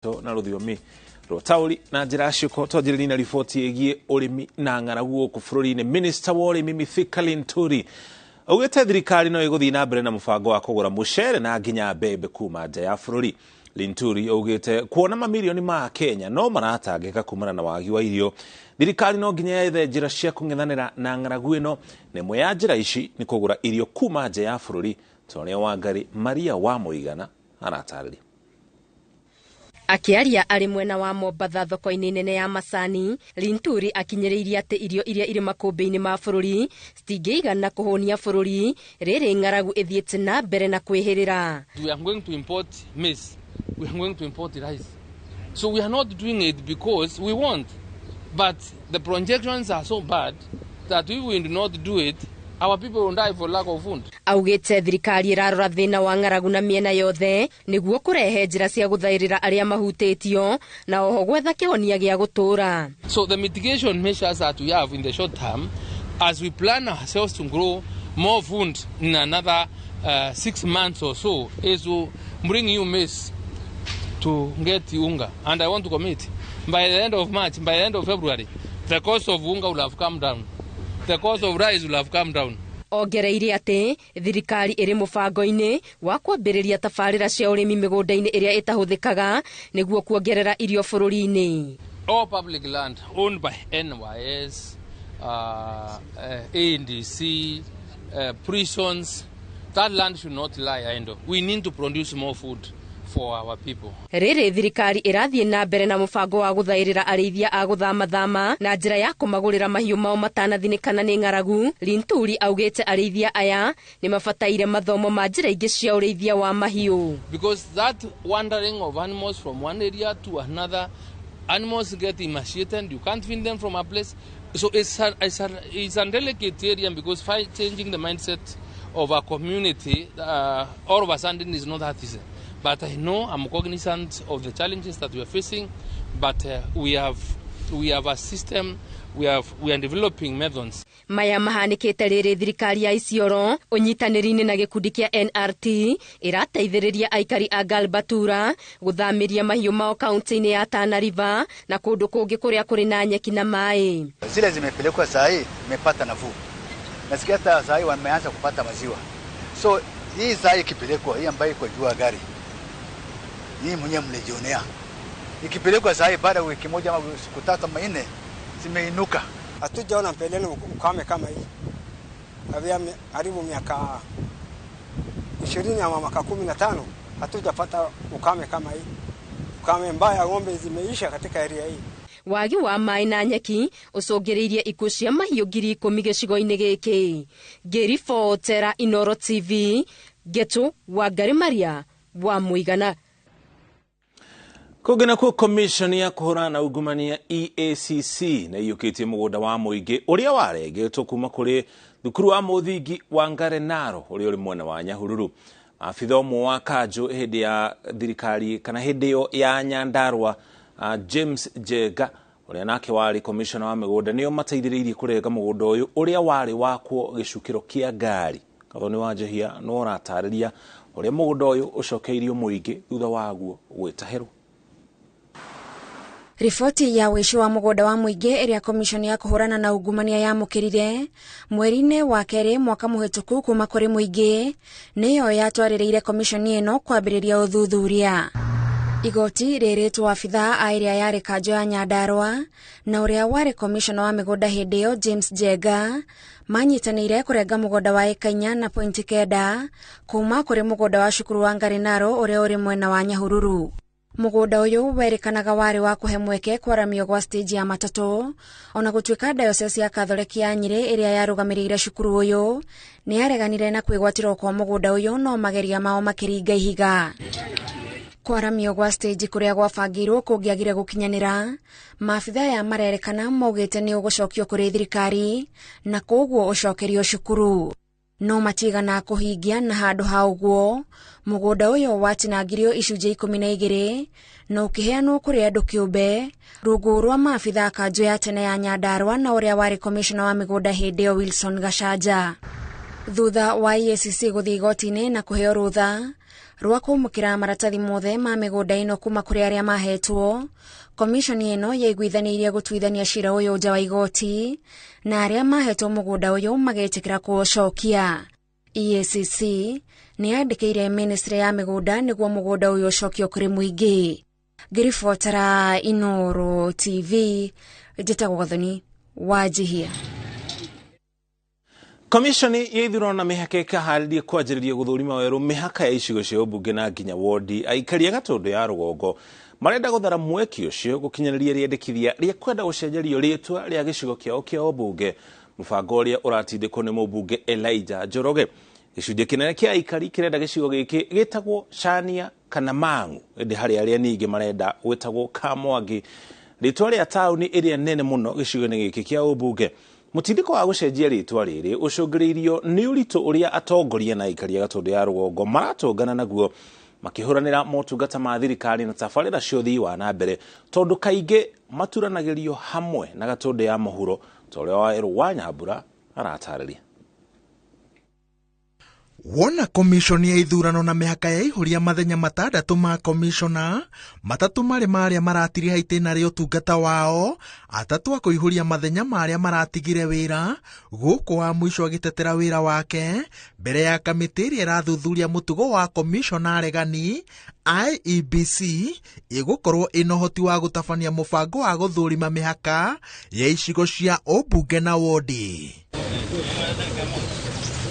Na rũthiomi rwa taũri na njĩra ya ciĩko. Twanjĩrĩrie na riboti ĩgiĩ ũrĩmi na ng'aragu gũkũ bũrũri-inĩ. Minista wa ũrĩmi Mithika Linturi augĩte thirikari no ĩgũthiĩ na mbere na mũbango wa kũgũra mũcere na nginya mbembe kuma nja ya bũrũri. Linturi augĩte kuona mamirioni ma Kenya no maratangĩka kumana na wagi wa irio, thirikari no nginya yethe njĩra cia kũng'ethanĩra na ng'aragu ĩno, na ĩmwe ya njĩra ici nĩ kũgũra irio kuma nja ya bũrũri, ta ũrĩa Wangari Maria wa Mũigana aratarĩria. Akĩaria arĩ mwena wa Mombatha thoko-inĩ nene ya Macani, Linturi akinyĩrĩirie atĩ irio iria irĩ makũmbĩ-inĩ ma bũrũri citingĩigana kũhũnia bũrũri rĩrĩ ng'aragu ĩthiĩte na mbere na kwĩhĩrĩra. We are going to import maize, we are going to import rice. So we are not doing it because we want, but the projections are so bad that if we do not do it, our people will die for lack of food. Augĩte thirikari ĩrarora thĩna wa ng'aragu na mĩena yothe nĩguo kũrehe njĩra cia gũthaĩrĩra arĩa mahutĩtio na oho gwetha kĩhonia gĩa gũtũũra. So the mitigation measures that we have in the short term, as we plan ourselves to grow more food in another 6 months or so, is to bring you maize to get unga. And I want to commit, by the end of March, by the end of February, the cost of unga will have come down. The cost of rice will have come down. Ongereire atĩ thirikari ĩrĩ mũbango-inĩ wa kwambĩrĩria tabarĩra cia ũrĩmi mĩgũnda-inĩ ĩrĩa ĩtahũthĩkaga nĩguo kuongerera irio bũrũri-inĩ. All public land owned by NYS, ANDC, prisons, that land should not lie idle. We need to produce more food for our people. Rĩrĩ thirikari ĩrathiĩ na mbere na mũbango wa gũthaĩrĩra arĩithia a gũthamathama na njĩra ya kũmagũrĩra mahiũ mao matanathinĩkana nĩ ng'aragu. Linturi augĩte arĩithia aya nĩ mabataire mathomo ma njĩra ingĩ cia ũrĩithia wa mahiũ. Because that wandering of animals from one area to another, animals get emaciated, you can't feed them from a place. So it's a delicate area because changing the mindset of a community all of a sudden is not that easy. But I know, I'm cognizant of the challenges that we are facing, but we have a system, we are developing methods. Maya mahanĩkĩte rĩrĩ thirikari ya Isiolo ũnyitanĩri-inĩ na gĩkundi kĩa NRT ĩrateithĩrĩria aikari a Galbatura gũthamĩria mahiũ mao kaunti-inĩ ya Tana River na kũndũ kũngĩ kũrĩa kũrĩ na nyeki na maĩ. Zile zimepelekwa saa hii imepata nafuu, nasikia hata saa hii wameanza kupata maziwa. So hii saa hii ikipelekwa, hii ambayo iko juu ya gari, hii mwenyewe mlijionea, ikipelekwa saa hii, baada ya wiki moja ama siku 3 ama 4, zimeinuka. Hatujaona mbeleni ukame kama hii karibu miaka 20 ama miaka 15, hatujapata ukame kama hii. Ukame mbaya, ng'ombe zimeisha katika area hii. Wagi wa maĩ na nyeki ũcũngĩrĩirie ikuũ cia mahiũ 10,000 gĩcigo-inĩ gĩkĩ. Ngĩribotera Inoro TV Getu, Wangari Maria wa Mũigana. Kũngĩ nakuo, commission ya kũhũrana na ungumania EACC nĩ iyũkĩtie mũgũnda wa mũingĩ ũrĩa warengetwo kuma kũrĩ thukuru wa mũthingi wa Ngarenaro ũrĩa ũrĩ mwena wa Nyahururu. Abitha ũmwe wa kanjũ hĩndĩ ya thirikari kana hĩndĩ ĩyo ya Nyandarua, James Njenga, ũrĩa nake warĩ commissioner wa mĩgũnda, nĩo mateithĩrĩirie kũrenga mũgũnda ũyũ ũrĩa warĩ wakwo gĩcukĩro kĩa ngari. Gathoni wa Njehia no ũratarĩria ũrĩa mũgũnda ũyũ ũcokeirio mũingĩ thutha waguo gwĩtahĩrwo. Riboti ya ũici wa mũgũnda wa mũingĩ ĩrĩa komishoni ya kũhũrana na ungumania yamũkĩrire mweri-inĩ wa kerĩ mwaka mũhĩtũku kuma kũrĩ mũingĩ nĩyo yatwarĩrĩire komishoni ĩno kwambĩrĩria ũthuthuria. Igoti rĩrĩtwo abithaa a ĩrĩa yarĩ kanjũ ya Nyandarua na ũrĩa warĩ komishona wa mĩgũnda hĩndĩ ĩyo James Njenga manyitanĩire kũrenga mũgũnda wa ĩka 4.9 kuma kũrĩ mũgũnda wa cukuru wa Ngarenaro ũrĩa ũrĩ mwena wa Nyahururu. Mũgũnda ũyũ werĩkanaga warĩ wa kũhe mweke kwaramio gwa stage ya matatũ, ona gũtuĩka diocese ya Katholeki ya Nyĩrĩ ĩrĩa yarũgamĩrĩire cukuru ũyũ nĩ yareganire na kwĩgwatĩrwo kwa mũgũnda ũyũ, no mageria mao makĩringa ihiga. Kwaramio gwa stage kũrĩa gwabangĩirwo kũngĩagire gũkinyanĩra, maabitha aya marerĩkana maugĩte nĩ ũgũcokio kũrĩ thirikari na koguo ũcokerio cukuru, no matigana kũhingia, na handũ ha ũguo mũgũnda ũyũ watinangirio icunjĩ 12 na ũkĩheanwo kũrĩ andũ kĩũmbe rungu rwa maabitha kanjũ ya tene ya Nyandarua na ũrĩa warĩ komishona wa mĩgũnda hĩndĩ ĩyo Wilson Gachanja. Thutha wa EACC gũthiĩ igoti-inĩ na kũheo rũtha, Rwa kwamũkĩra maratathi mothe ma mĩgũnda ĩno kuma kũrĩ arĩa mahetwo, komishoni ĩno yaiguithanĩirie gũtuithania cira ũyũ nja wa igoti, na arĩa mahetwo mũgũnda ũyũ magetĩkĩra kũũcokia. EACC nĩ yandĩkĩire ministry ya mĩgũnda nĩguo mũgũnda ũyũ ũcokio kũrĩ mũingĩ. Ngĩribotera Inooro TV, njĩtagwo Gathoni Wanjihia. Komishoni ya ithurano na mĩhaka ĩkaharĩria kwanjĩrĩria gũthũrima werũ mĩhaka ya icigo cia ũmbunge na nginya wondi. Aikari a Gatũndũ ya rũgongo marenda gũthara mweke ũcio gũkinyanĩria rĩendekithia rĩa kwenda gũcenjerio rĩtwa rĩa gĩcigo kĩao kĩa ũmbunge, mũbango ũrĩa ũratindĩkwo nĩ mũmbunge Elijah Njoroge. Gĩcunjĩ kĩnene kĩa aikari kĩrenda gĩcigo gĩkĩ gĩtagwo Chania kana Mang'u, ĩndĩ harĩ arĩa ningĩ marenda gwĩtagwo Kamwangi, rĩtwa rĩa taũni ĩrĩa nene mũno gĩcigo-inĩ gĩkĩ kĩa ũmbunge. Mũtindĩko wa gũcenjia rĩtwa rĩrĩ ũcũngĩrĩirio nĩ ũritũ ũrĩa atongoria na aikari a Gatũndũ ya rũgongo maratũngana naguo makĩhũranĩra motungata ma thirikari na tabarĩra cia ũthii wa na mbere, tondũ kaingĩ maturanagĩrio hamwe na Gatũndũ ya mũhuro, ta ũrĩa Wawerũ wa Nyambura aratarĩria. Wona komishoni ya ithurano na mĩhaka ya ihũria mathenya matandatũ ma komishona, matatũ marĩ marĩa maratiriha itĩna rĩa ũtungata wao, atatũ a kũihũria mathenya marĩa maratigire wĩra, gũkũ wa mũico agĩtetera wĩra wake mbere ya kamĩtĩ ĩrĩa ĩrathuthuria mũtugo wa komishona aregani. IEBC ĩgũkorwo ĩna ũhoti wa gũtabania mũbango wa gũthũrima mĩhaka ya icigo cia ũmbunge na wondi.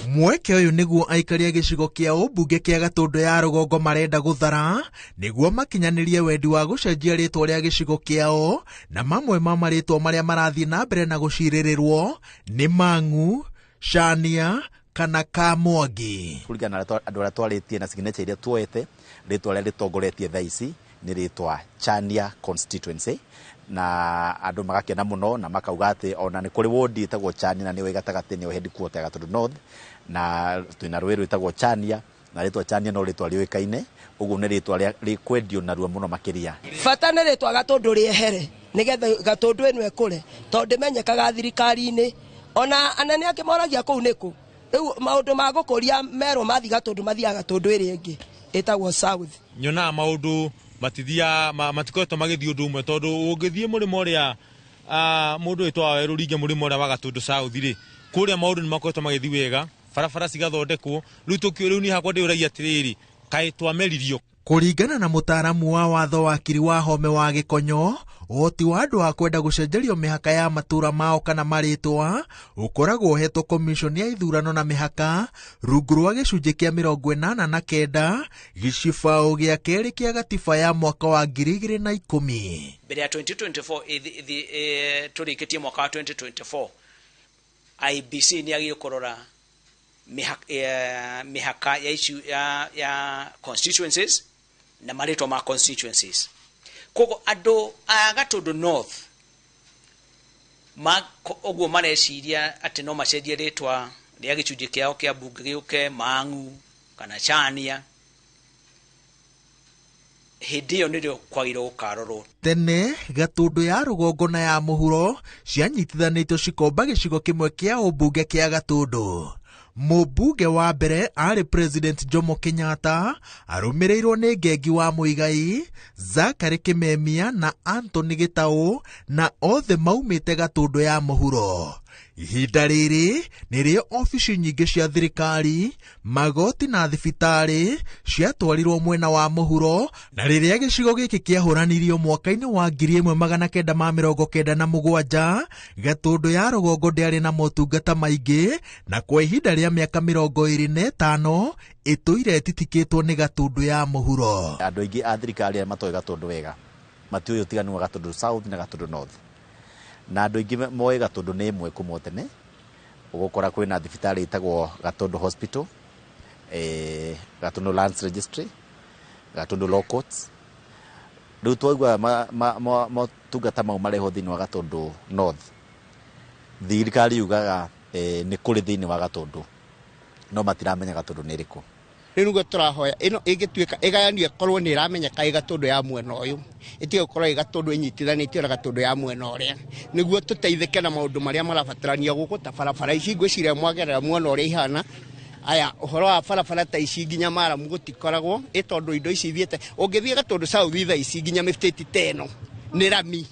Mweke ũyũ nĩguo aikari a gĩcigo kĩa ũmbunge kĩa Gatũndũ ya rũgongo marenda gũthara nĩguo makinyanĩrie wendi wa gũcenjia rĩtwa rĩa gĩcigo kĩao, na mamwe ma marĩtwa marĩa marathiĩ na mbere na gũcirĩrĩrwo nĩ Mang'u, Chania kana Kamwangi. Kũringana na andũ arĩa twarĩtie na signature iria tuoete, rĩtwa rĩrĩa rĩtongoretie thaa ici nĩ rĩtwa Chania constituency, na andũ magakena mũno na makauga atĩ ona nĩ kũrĩ wodi ĩtagwo Chania na nĩyo gatagatĩ, nĩyo headquarter ya Gatũndũ North, na twĩna rũĩ rwĩtagwo Chania, na rĩtwa Chania no rĩtwa rĩũĩkaine, ũguo nĩ rĩtwa rĩkwendio narua mũno makĩria. Bata nĩ rĩtwa Gatũndũ rĩehere nĩgetha Gatũndũ ĩno ĩkũre, tondũ ndĩmenyekaga thirikari-inĩ, ona anene angĩ moragia kũu nĩkũ. Rĩu maũndũ ma gũkũria merwo mathiĩ Gatũndũ mathiaga Gatũndũ ĩrĩa ĩngĩ ĩtagwo South. Nyonaga maũndũ matithia matikoretwo magĩthiĩ ũndũ ũmwe, tondũ ũngĩthiĩ mũrĩmo ũrĩa mũndũ wĩtwa Wawerũ ringe mũrĩmo ũrĩa wa Gatũndũ South rĩ, kũrĩa maũndũ nĩ makoretwo magĩthiĩ wega, barabara cigathondekwo. Rĩu rĩu niĩ hakwa ndĩũragia atĩrĩrĩ, kaĩ twameririo? Kũringana na mũtaaramu wa watho wakiri wa Home wa Gĩkonyo, ũhoti wa andũ a kwenda gũcenjerio mĩhaka ya matũũra mao kana marĩtwa ũkoragwo ũhetwo komishoni ya ithurano na mĩhaka rungu rwa gĩcunjĩ kĩa 89 gĩcibaũ gĩa kerĩ kĩa gatiba ya mwaka wa 2010. Mbere ya 2024 tũrĩkĩtie mwaka wa 2024, IBC nĩ yagĩrĩirwo kũrora mĩhaka ya issue ya constituencies na marĩtwa ma constituencies. Koguo andũ a Gatũndũ North ũguo mareciria atĩ no macenjie rĩtwa rĩa gĩcunjĩ kĩao kĩa mbunge gĩũke Mang'u kana Chania, hĩndĩ ĩyo nĩrĩo kwagĩrĩirwo gũkarorwo. Tene Gatũndũ ya rũgongo na ya mũhuro cianyitithanĩtio cikomba gĩcigo kĩmwe kĩa ũmbunge kĩa Gatũndũ. Mũmbunge wa mbere arĩ President Jomo Kenyatta, arũmĩrĩirwo nĩ Ngengi wa Muigai, Zachary Kimemia na Anthony Gĩtaũ, na othe maumĩte Gatũndũ ya mũhuro. Ihinda rĩrĩ nĩrĩo obici nyingĩ cia thirikari, magoti na thibitarĩ ciatwarirwo mwena wa mũhuro, na rĩrĩa gĩcigo gĩkĩ kĩahũranirio mwaka-inĩ wa 1997, Gatũndũ ya rũgongo ndĩarĩ na motungata maingĩ, na kwa ihinda rĩa mĩaka 25 ĩtũire ĩtitikĩtwo nĩ Gatũndũ ya mũhuro. Andũ aingĩ a thirikari arĩa matoĩ Gatũndũ wega matiũĩ ũtiganu wa Gatũndũ South na Gatũndũ North, na andũ aingĩ moĩ Gatũndũ nĩ ĩmwe kuma tene. Ũgũkora kwĩna thibitarĩ ĩtagwo Gatũndũ Hospital, Gatũndũ Lands Registry, Gatũndũ Law Courts. Rĩu twaigua motungata mau marehwo thĩinĩ wa Gatũndũ North, thirikari yugaga nĩ kũrĩ thĩinĩ wa Gatũndũ, no matiramenya Gatũndũ nĩ ĩrĩkũ. Rĩu nĩguo tũrahoya ĩno ĩngĩtuĩka ĩgayanio ĩkorwo nĩ ĩramenyeka ĩ Gatũndũ ya mwena ũyũ, ĩtige gũkorwo ĩ Gatũndũ ĩnyitithanĩtio na Gatũndũ ya mwena ũrĩa, nĩguo tũteithĩke na maũndũ marĩa marabatarania gũkũ ta barabara ici. Ngwĩciria mwagerera muona ũrĩa ihana, Aya ũhoro wa barabara ta ici nginya maramu gũtikoragwo ĩ tondũ indo ici ithiĩte ũngĩthiĩ Gatũndũ South thaa ici nginya mĩbĩtĩ ta ĩno nĩ rami.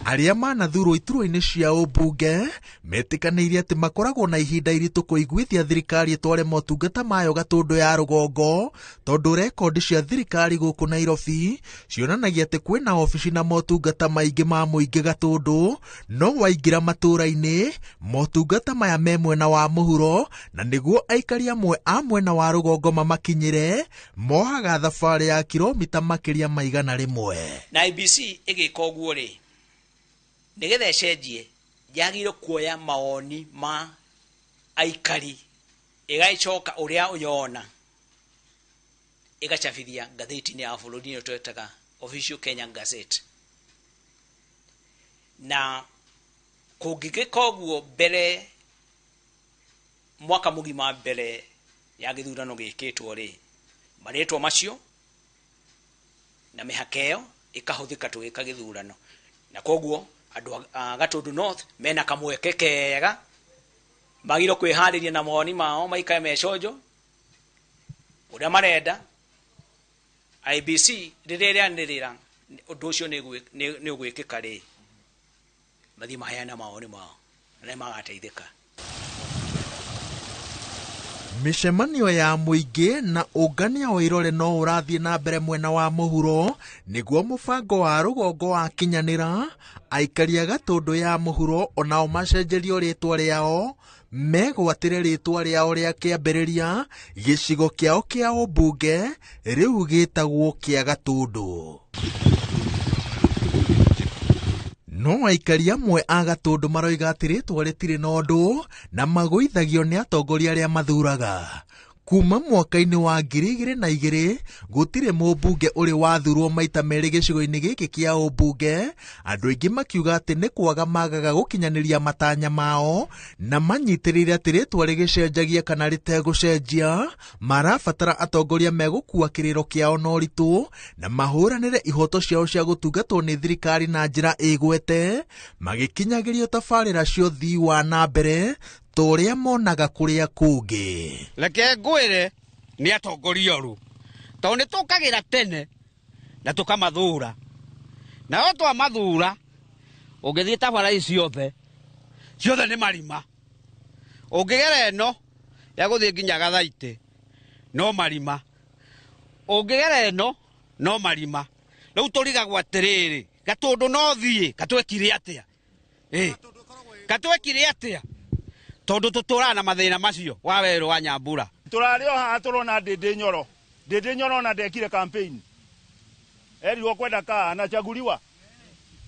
Arĩa manathurwo iturwa-inĩ cia ũmbunge metĩkanĩire atĩ makoragwo na ihinda iritũ kũiguithia thirikari ĩtware motungata mayo Gatũndũ ya rũgongo, tondũ rekondi cia thirikari gũkũ Nairobi cionanagia atĩ kwĩna obici na motungata maingĩ ma mũingĩ Gatũndũ, no waingĩra matũũra-inĩ motungata maya me mwena wa mũhuro, na nĩguo aikari amwe a mwena wa rũgongo mamakinyĩre mohaga thabarĩ ya kilomita makĩria ma 100. Na IEBC ĩgĩka ũguo rĩ, nĩgetha ĩcenjie yagĩrĩirwo kuoya mawoni ma aikari, ĩgagĩcoka ũrĩa ũyona ĩgacabithia ngathĩti-inĩ ya bũrũri ĩyo twetaga Official Kenya Gazette. Na kũngĩgĩka ũguo mbere mwaka mũgima mbere ya gĩthurano gĩkĩtwo rĩ, marĩtwa macio na mĩhaka ĩyo ĩkahũthĩka tũgĩka gĩthurano, na koguo andũ a Gatũndũ North mena kamweke kega magĩrĩirwo kwĩharĩria na mawoni mao maikare meconjo ũrĩa marenda. IEBC rĩrĩa ĩrĩanĩrĩra ũndũ ũcio nĩ ũgwĩkĩka rĩ, mathiĩ maheane mawoni mao na nĩ magateithĩka. Mĩcemanio ya mũingĩ na ũngania wa irore no ũrathiĩ na mbere mwena wa mũhuro nĩguo mũbango wa rũgongo wakinyanĩra, aikari a Gatũndũ ya mũhuro onao macenjerio rĩtwa rĩao, megwatĩre rĩtwa rĩao rĩa kĩambĩrĩria gĩcigo kĩao kĩa ũmbunge rĩu gĩtagwo kĩa Gatũndũ. No aikari amwe a Gatũndũ maroiga atĩ rĩtwa rĩtirĩ na ũndũ na magũithagio nĩ atongoria arĩa mathuraga. Kuma mwaka-inĩ wa 2002 gũtirĩ mũmbunge ũrĩ wathurwo maita merĩ gĩcigo-inĩ gĩkĩ kĩa ũmbunge, andũ aingĩ makiuga atĩ nĩ kwaga magaga gũkinyanĩria matanya mao na manyitĩrĩire atĩ rĩtwa rĩgĩcenjagia kana rĩtegũcenjia, marabatara atongoria megũkua kĩrĩro kĩao na ũritũ na mahũranĩre ihoto ciao cia gũtungatwo nĩ thirikari na njĩra ĩgwete, magĩkinyagĩrio tabarĩra cia ũthii wa na mbere toria monaga kuria kũngĩ. Reke ngwĩre nĩ atongoria oru, tondũ nĩ tũkagĩra tene na tũkamathura, nao twamathura ũngĩthiĩ ta bara ici ciothe ciothe nĩ marima, ũngĩgera ĩno ya gũthiĩ nginya Gathaitĩ no marima, ũngĩgera ĩno no marima. Rĩu tũrigagwo atĩrĩrĩ, Gatũndũ no thiĩ katwekire atĩa? Katwekire atĩa? Tondũ tũtũraga na mathĩna macio wa werũ wa Nyambura. Tũrarĩ o haha tũrona Ndĩndĩ Nyoro. Ndĩndĩ Nyoro ona ndekire campaign, erirwo kwenda kaa anachaguliwa.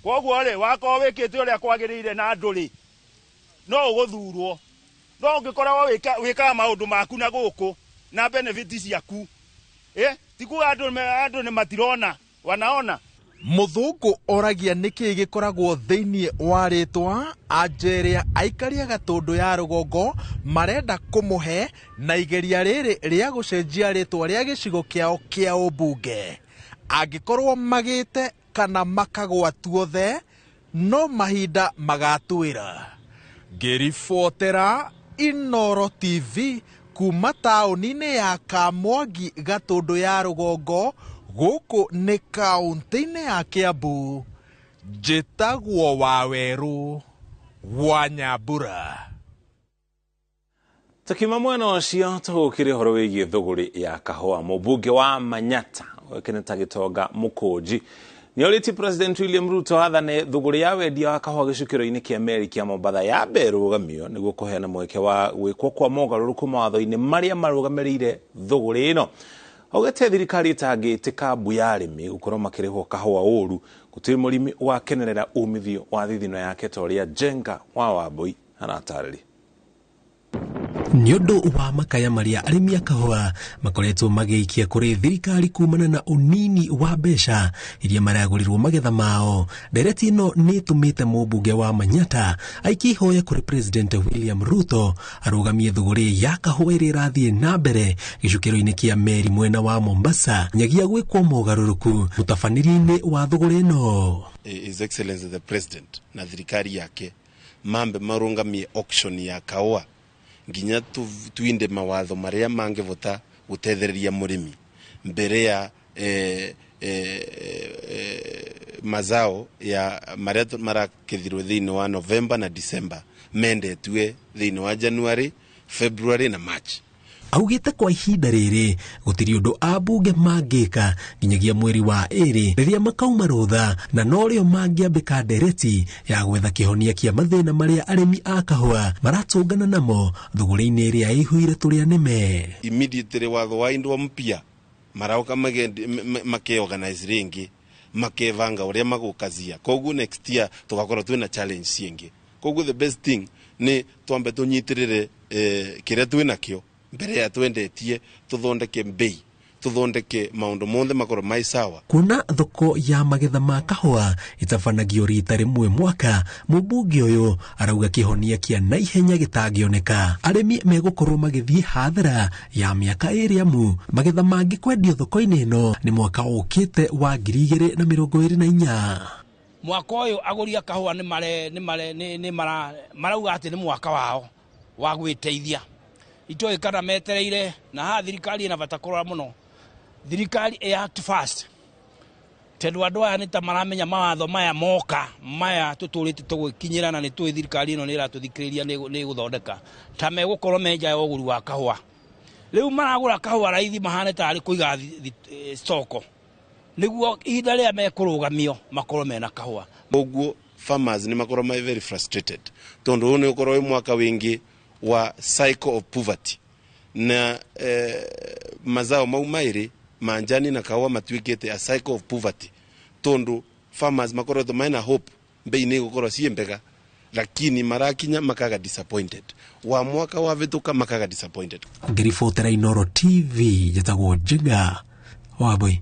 Koguo rĩ, wakorwo wĩkĩte ũrĩa kwagĩrĩire na andũ rĩ, no ũgũthurwo. No ũngĩkorwo wĩkaga maũndũ maku na gũkũ na benefit ciaku, ti kuga andũ nĩ matirona, wanaona. Mũthũngũ oragia nĩkĩĩ gĩkoragwo thĩinĩ wa rĩtwa anja ĩrĩa aikari a Gatũndũ ya rũgongo marenda kũmũhe na igeria rĩrĩ rĩa gũcenjia rĩtwa rĩa gĩcigo kĩao kĩa ũmbunge. Angĩkorwo magĩte kana makagwa tuothe, no mahinda magatwĩra. Ngĩribotera Inooro TV kuma taũni-inĩ ya Kamwangi Gatũndũ ya rũgongo, gũkũ nĩ kaũntĩ-inĩ ya Kiambu, njĩtagwo Wawerũ wa Nyambura. Tukiuma mwena ũcio tũgũkĩre ũhoro wĩgiĩ thũgũrĩ ya kahũa. Mũmbunge wa Manyata ũĩkaine ta Gĩtonga Mũkũnji nĩorĩtie President William Ruto athane thũgũrĩ ya wendia wa kahũa gĩcukĩro-inĩ kĩa meri kĩa Mombatha yambe ĩrũgamio nĩguo kũheana mweke wa gwĩkwo kwa mogarũrũku mawatho-inĩ marĩa marũgamĩrĩire thũgũrĩ ĩno. Augĩte thirikari ĩtangĩtĩka mbu ya arĩmi gũkorwo makĩrĩhwo kahũa ũru, gũtirĩ mũrĩmi ũgakenerera umithio wa thithino yake ta ũrĩa Njenga wa Wambui aratarĩria. Nĩ ũndũ wa makaya marĩa arĩmi a kahũa makoretwo magĩikia kũrĩ thirikari kumana na ũnini wa mbeca iria maragũrĩrwo magetha mao, ndereti ĩno nĩ ĩtũmĩte mũmbunge wa Manyata aikie ihoya kũrĩ President William Ruto arũgamie thũgũrĩ ya kahũa ĩrĩa ĩrathiĩ na mbere gĩcukĩro-inĩ kĩa meri mwena wa Mombasa nyagia gwĩkwo mogarũrũku mũtabanĩrie-inĩ wa thũgũrĩ ĩno. His Excellency the President na thirikari yake Mambe marungamie auction ya kaua nginya tuinde mawatho maria mangivota gutethereria murimi mbere ya mazao ya maria marakethirwe thiini wa November na December mendetwe thiini wa January, February na March. Augite kwa ihinda rĩrĩ gũtirĩ ũndũ ambunge mangĩka nginyagia mweri wa 2 rĩrĩa makauma rũtha na norĩo mangĩambĩka ndereti ya gwetha kĩhonia kĩa mathĩna marĩa arĩmi a kahũa maratũngana namo thũgũrĩ-inĩ ĩrĩa ĩihũire tũrĩa nĩme. Immediately watho wa indwo mpya marauka makeorganize rĩngĩ makevanga ũrĩa magũkazia, koguo next year tũgakorwo twĩna challenge ciĩngĩ. Koguo the best thing nĩ twambe tũnyitĩrĩre kĩrĩa twĩnakĩo mbere ya twendetie, tuthondeke mbei, tuthondeke maundu monthe makorwo mai sawa. Kuona thoko ya magetha ma kahũa itabanagio rita rĩmwe mwaka, mũmbunge ũyũ arauga kĩhonia kĩa naihenya gĩtangĩoneka arĩmi megũkorwo magĩthiĩ hathara ya mĩaka ĩrĩ amu magetha mangĩkwendio thoko-inĩ ĩno nĩ mwaka ũkĩte wa 2024. Mwaka ũyũ agũri a kahũa nĩ marauga atĩ nĩ mwaka wao wa gwĩteithia. Itoĩ kana metereire na haha thirikari ĩna bata kũrora mũno. Thirikari ĩ act fast tondũ andũ aya nĩ ta maramenya mawatho maya moka maya tũtũrĩte tũgĩkinyĩra na nĩ tũĩ thirikari ĩno nĩ ĩratũthikĩrĩria nĩ ĩgũthondeka ta megũkorwo me nja ya ũgũri wa kahũa. Rĩu maragũra kahũa raithi mahane tarĩ kũiga stoko nĩguo ihinda rĩrĩa mekũrũgamio makorwo mena kahũa. Koguo farmers nĩ makorwo me very frustrated tondũ ũyũ nĩ ũkorwo wĩ mwaka wĩngĩ wa cycle of poverty na mazao mau mairi manjani na kawa matuikete a cycle of poverty tondu farmers makorwo maina hope mbei ni gukorwo ciĩ mbega lakini marakinya makaga disappointed wa mwaka wa vituka makaga disappointed. Ngiribotera Inooro TV njĩtagwo Njenga Wambui.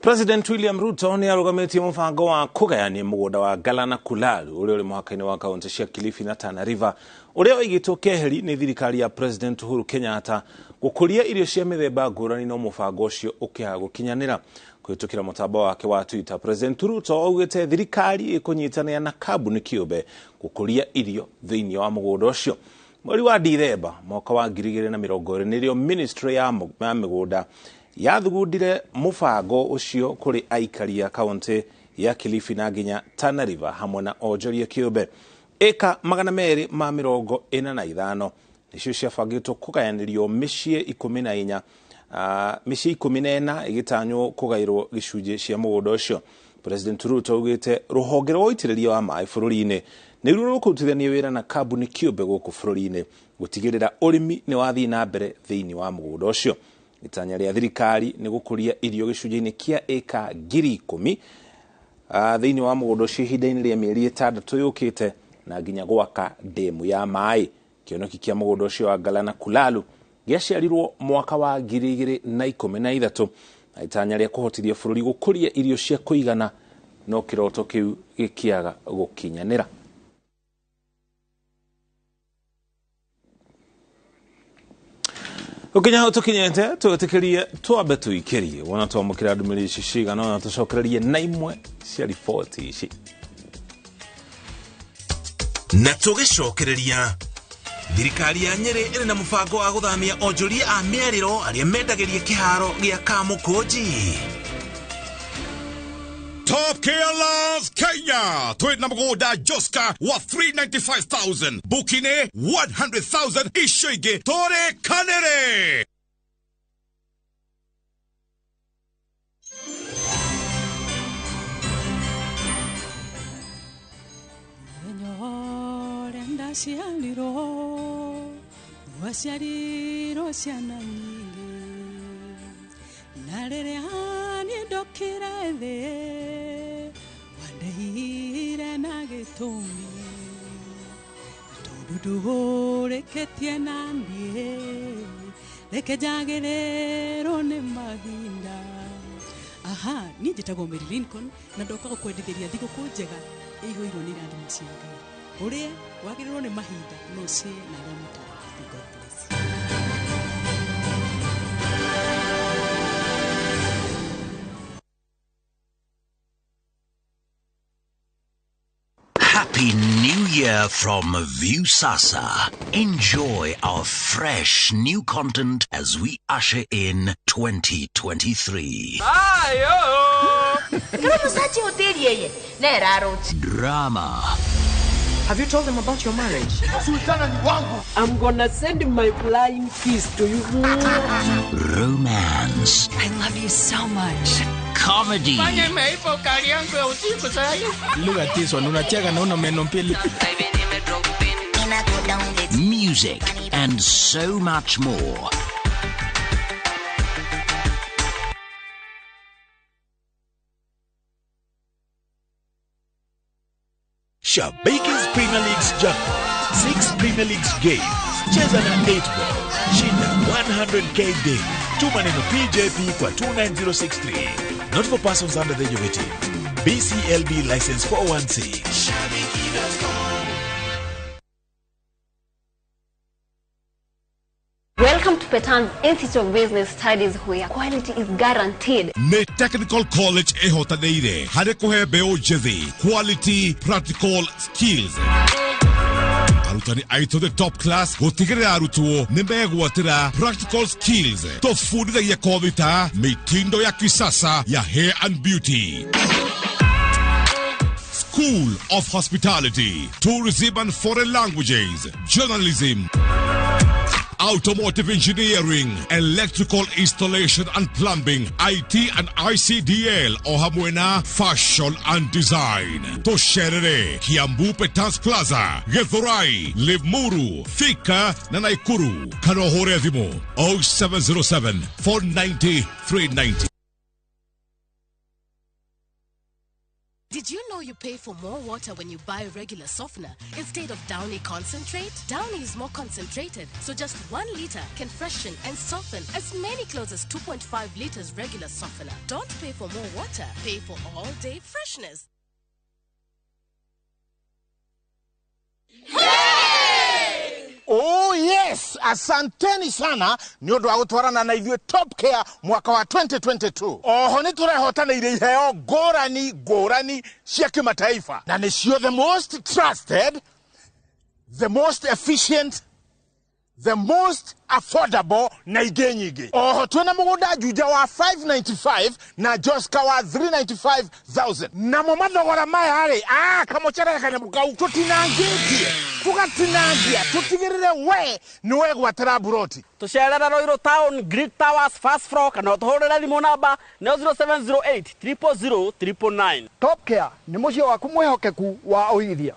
President William Ruto nĩ arũgamĩtie mũbango wa kũgayania mũgũnda wa Galana Kulalu ũrĩa ũrĩ mũhaka-inĩ wa kaunti cia Kilifi na Tana River ũrĩa ũigĩtwo keheri nĩ thirikari ya President Uhuru Kenyatta gũkũria irio cia mĩthemba ngũrani no mũbango ũcio ũkĩaga gũkinyanĩra. Kũhĩtũkĩra mũtambo wake wa Twitter, President Ruto augĩte thirikari ĩkũnyitanĩra na kambuni kĩũmbe gũkũria irio thĩinĩ wa mũgũnda ũcio. Mweri wa Dithemba mwaka wa 2020 nĩrĩo Ministry ya mĩgũnda yathugundire mũbango ũcio kũrĩ aikari a kaunti ya Kilifi na nginya Tana River hamwe na onjoria kĩũmbe. Ĩka 245 nĩcio ciabangĩtwo kũgayanĩrio mĩciĩ 14 mĩciĩ 14 ĩgĩtanywo kũgaĩrwo gĩcunjĩ cia mũgũnda ũcio. President Ruto augĩte rũhonge rwa ũitĩrĩria wa maĩ bũrũri-inĩ nĩruo rũkũrutithania wĩra na kambuni kĩũmbe gũkũ bũrũri-inĩ gũtigĩrĩra ũrĩmi nĩ wathiĩ na mbere thĩinĩ wa mũgũnda ũcio. Itanya rĩa thirikari nĩ gũkũria irio gĩcunjĩ-inĩ kĩa ĩka 10,000 thĩinĩ wa mũgũnda ũcio ihinda-inĩ rĩa mĩeri 6 yũkĩte na nginya gwaka ndemu ya maĩ. Kĩoneki kĩa mũgũnda ũcio wa Galana Kulalu gĩaciarirwo mwaka wa 2013 na itanya rĩa kũhotithia bũrũri gũkũria irio cia kũigana no kĩroto kĩu gĩkĩaga gũkinyanĩra. Ukinya hau tukinyete twitikirie twambe tuikirie wona twamukira ndumĩrĩri ici cigana ona tũcokererie na imwe cia riboti ici na tũgĩcokereria. Thirikari ya Nyeri ĩrĩ na mũbango wa gũthamia onjoria a mĩarĩro arĩa mendagĩria kĩharo gĩa Kamũkũnji. Top Killers Kenya twina mũgũnda Joska wa 395,000 bukine 100,000 icio ingĩ tũrĩkanĩre. Waciarirwo ciana nyingĩ na rĩrĩa niĩ ndokire thĩ wandehire na gĩtũmi tondũ ndũhũrĩkĩtie na niĩ reke njagĩrĩrwo nĩ mahinda. Aha, niĩ njĩtagwo Mary Lincoln na ndoka gũkwendithĩria thigũkũ njega ĩihũirwo nĩ irathimo cia Ngai. Ũrĩa wagĩrĩirwo nĩ mahinda no ũcĩe na arĩa matarĩ. God bless you. Ha! Happy New Year from Viusasa. Enjoy our fresh new content as we usher in 2023. Drama. Have you told them about your marriage? I'm gonna send my flying kiss to you. Romance. I love you so much. Comedy. Look at this one, unacheka na una meno mbili. Music and so much more. Shabiki's Premier League's jackpot. 6 Premier Leagues games. Cheza na 8 ball. Shinda 100K daily. Tuma neno PJP kwa 29063. Not for persons under the age of 18. BCLB license 416. Welcome to Petan's Institute of Business Studies, where quality is guaranteed. Nĩ Technical College ĩhotanĩire harĩ kũhe mbeũ njĩthĩ quality practical skills. Arutani aitũ the top class gũtigĩrĩra arutwo nĩ megwatĩra practical skills. Tũbundithagia kothi ta mitindo ya kisasa ya hair and beauty, School of Hospitality, Tourism and Foreign Languages, Journalism, Automotive Engineering, Electrical Installation and Plumbing, IT and ICDL, o hamwe na Fashion and Design. Tosherere, Kiambu Petans Plaza, Githurai, Limuru, Thika na Naikuru. Kana ũhũre thimũ 0707 490 390. Did you know you pay for more water when you buy regular softener instead of Downy concentrate? Downy is more concentrated, so just 1 liter can freshen and soften as many clothes as 2.5 liters regular softener. Don't pay for more water, pay for all-day freshness. Oh yes, asanteni sana nĩ ũndũ wa gũtwarana na ithuĩ Top Care mwaka wa 2022. Oho nĩ tũrehotanĩire iheo ngũrani ngũrani cia kĩmataifa, na nĩcio the most trusted, the most efficient, the most affordable na ingĩ nyingĩ. Oho twĩna mũgũnda Juja wa 595 na Joska wa 395,000. Namo mathogora maya rĩ, kamũcere kanyamũ kau tũtinangĩtie, tũgatinangia, tũtigĩrĩre we nĩ wegwatĩra mburoti. Tũcerere Ruiru Town, Great Towers, first floor, kana ũtũhũrĩre thimũ namba nĩyo 0708 000 999. Top Care nĩ mũciĩ waku mwĩhokeku wa ũigithia.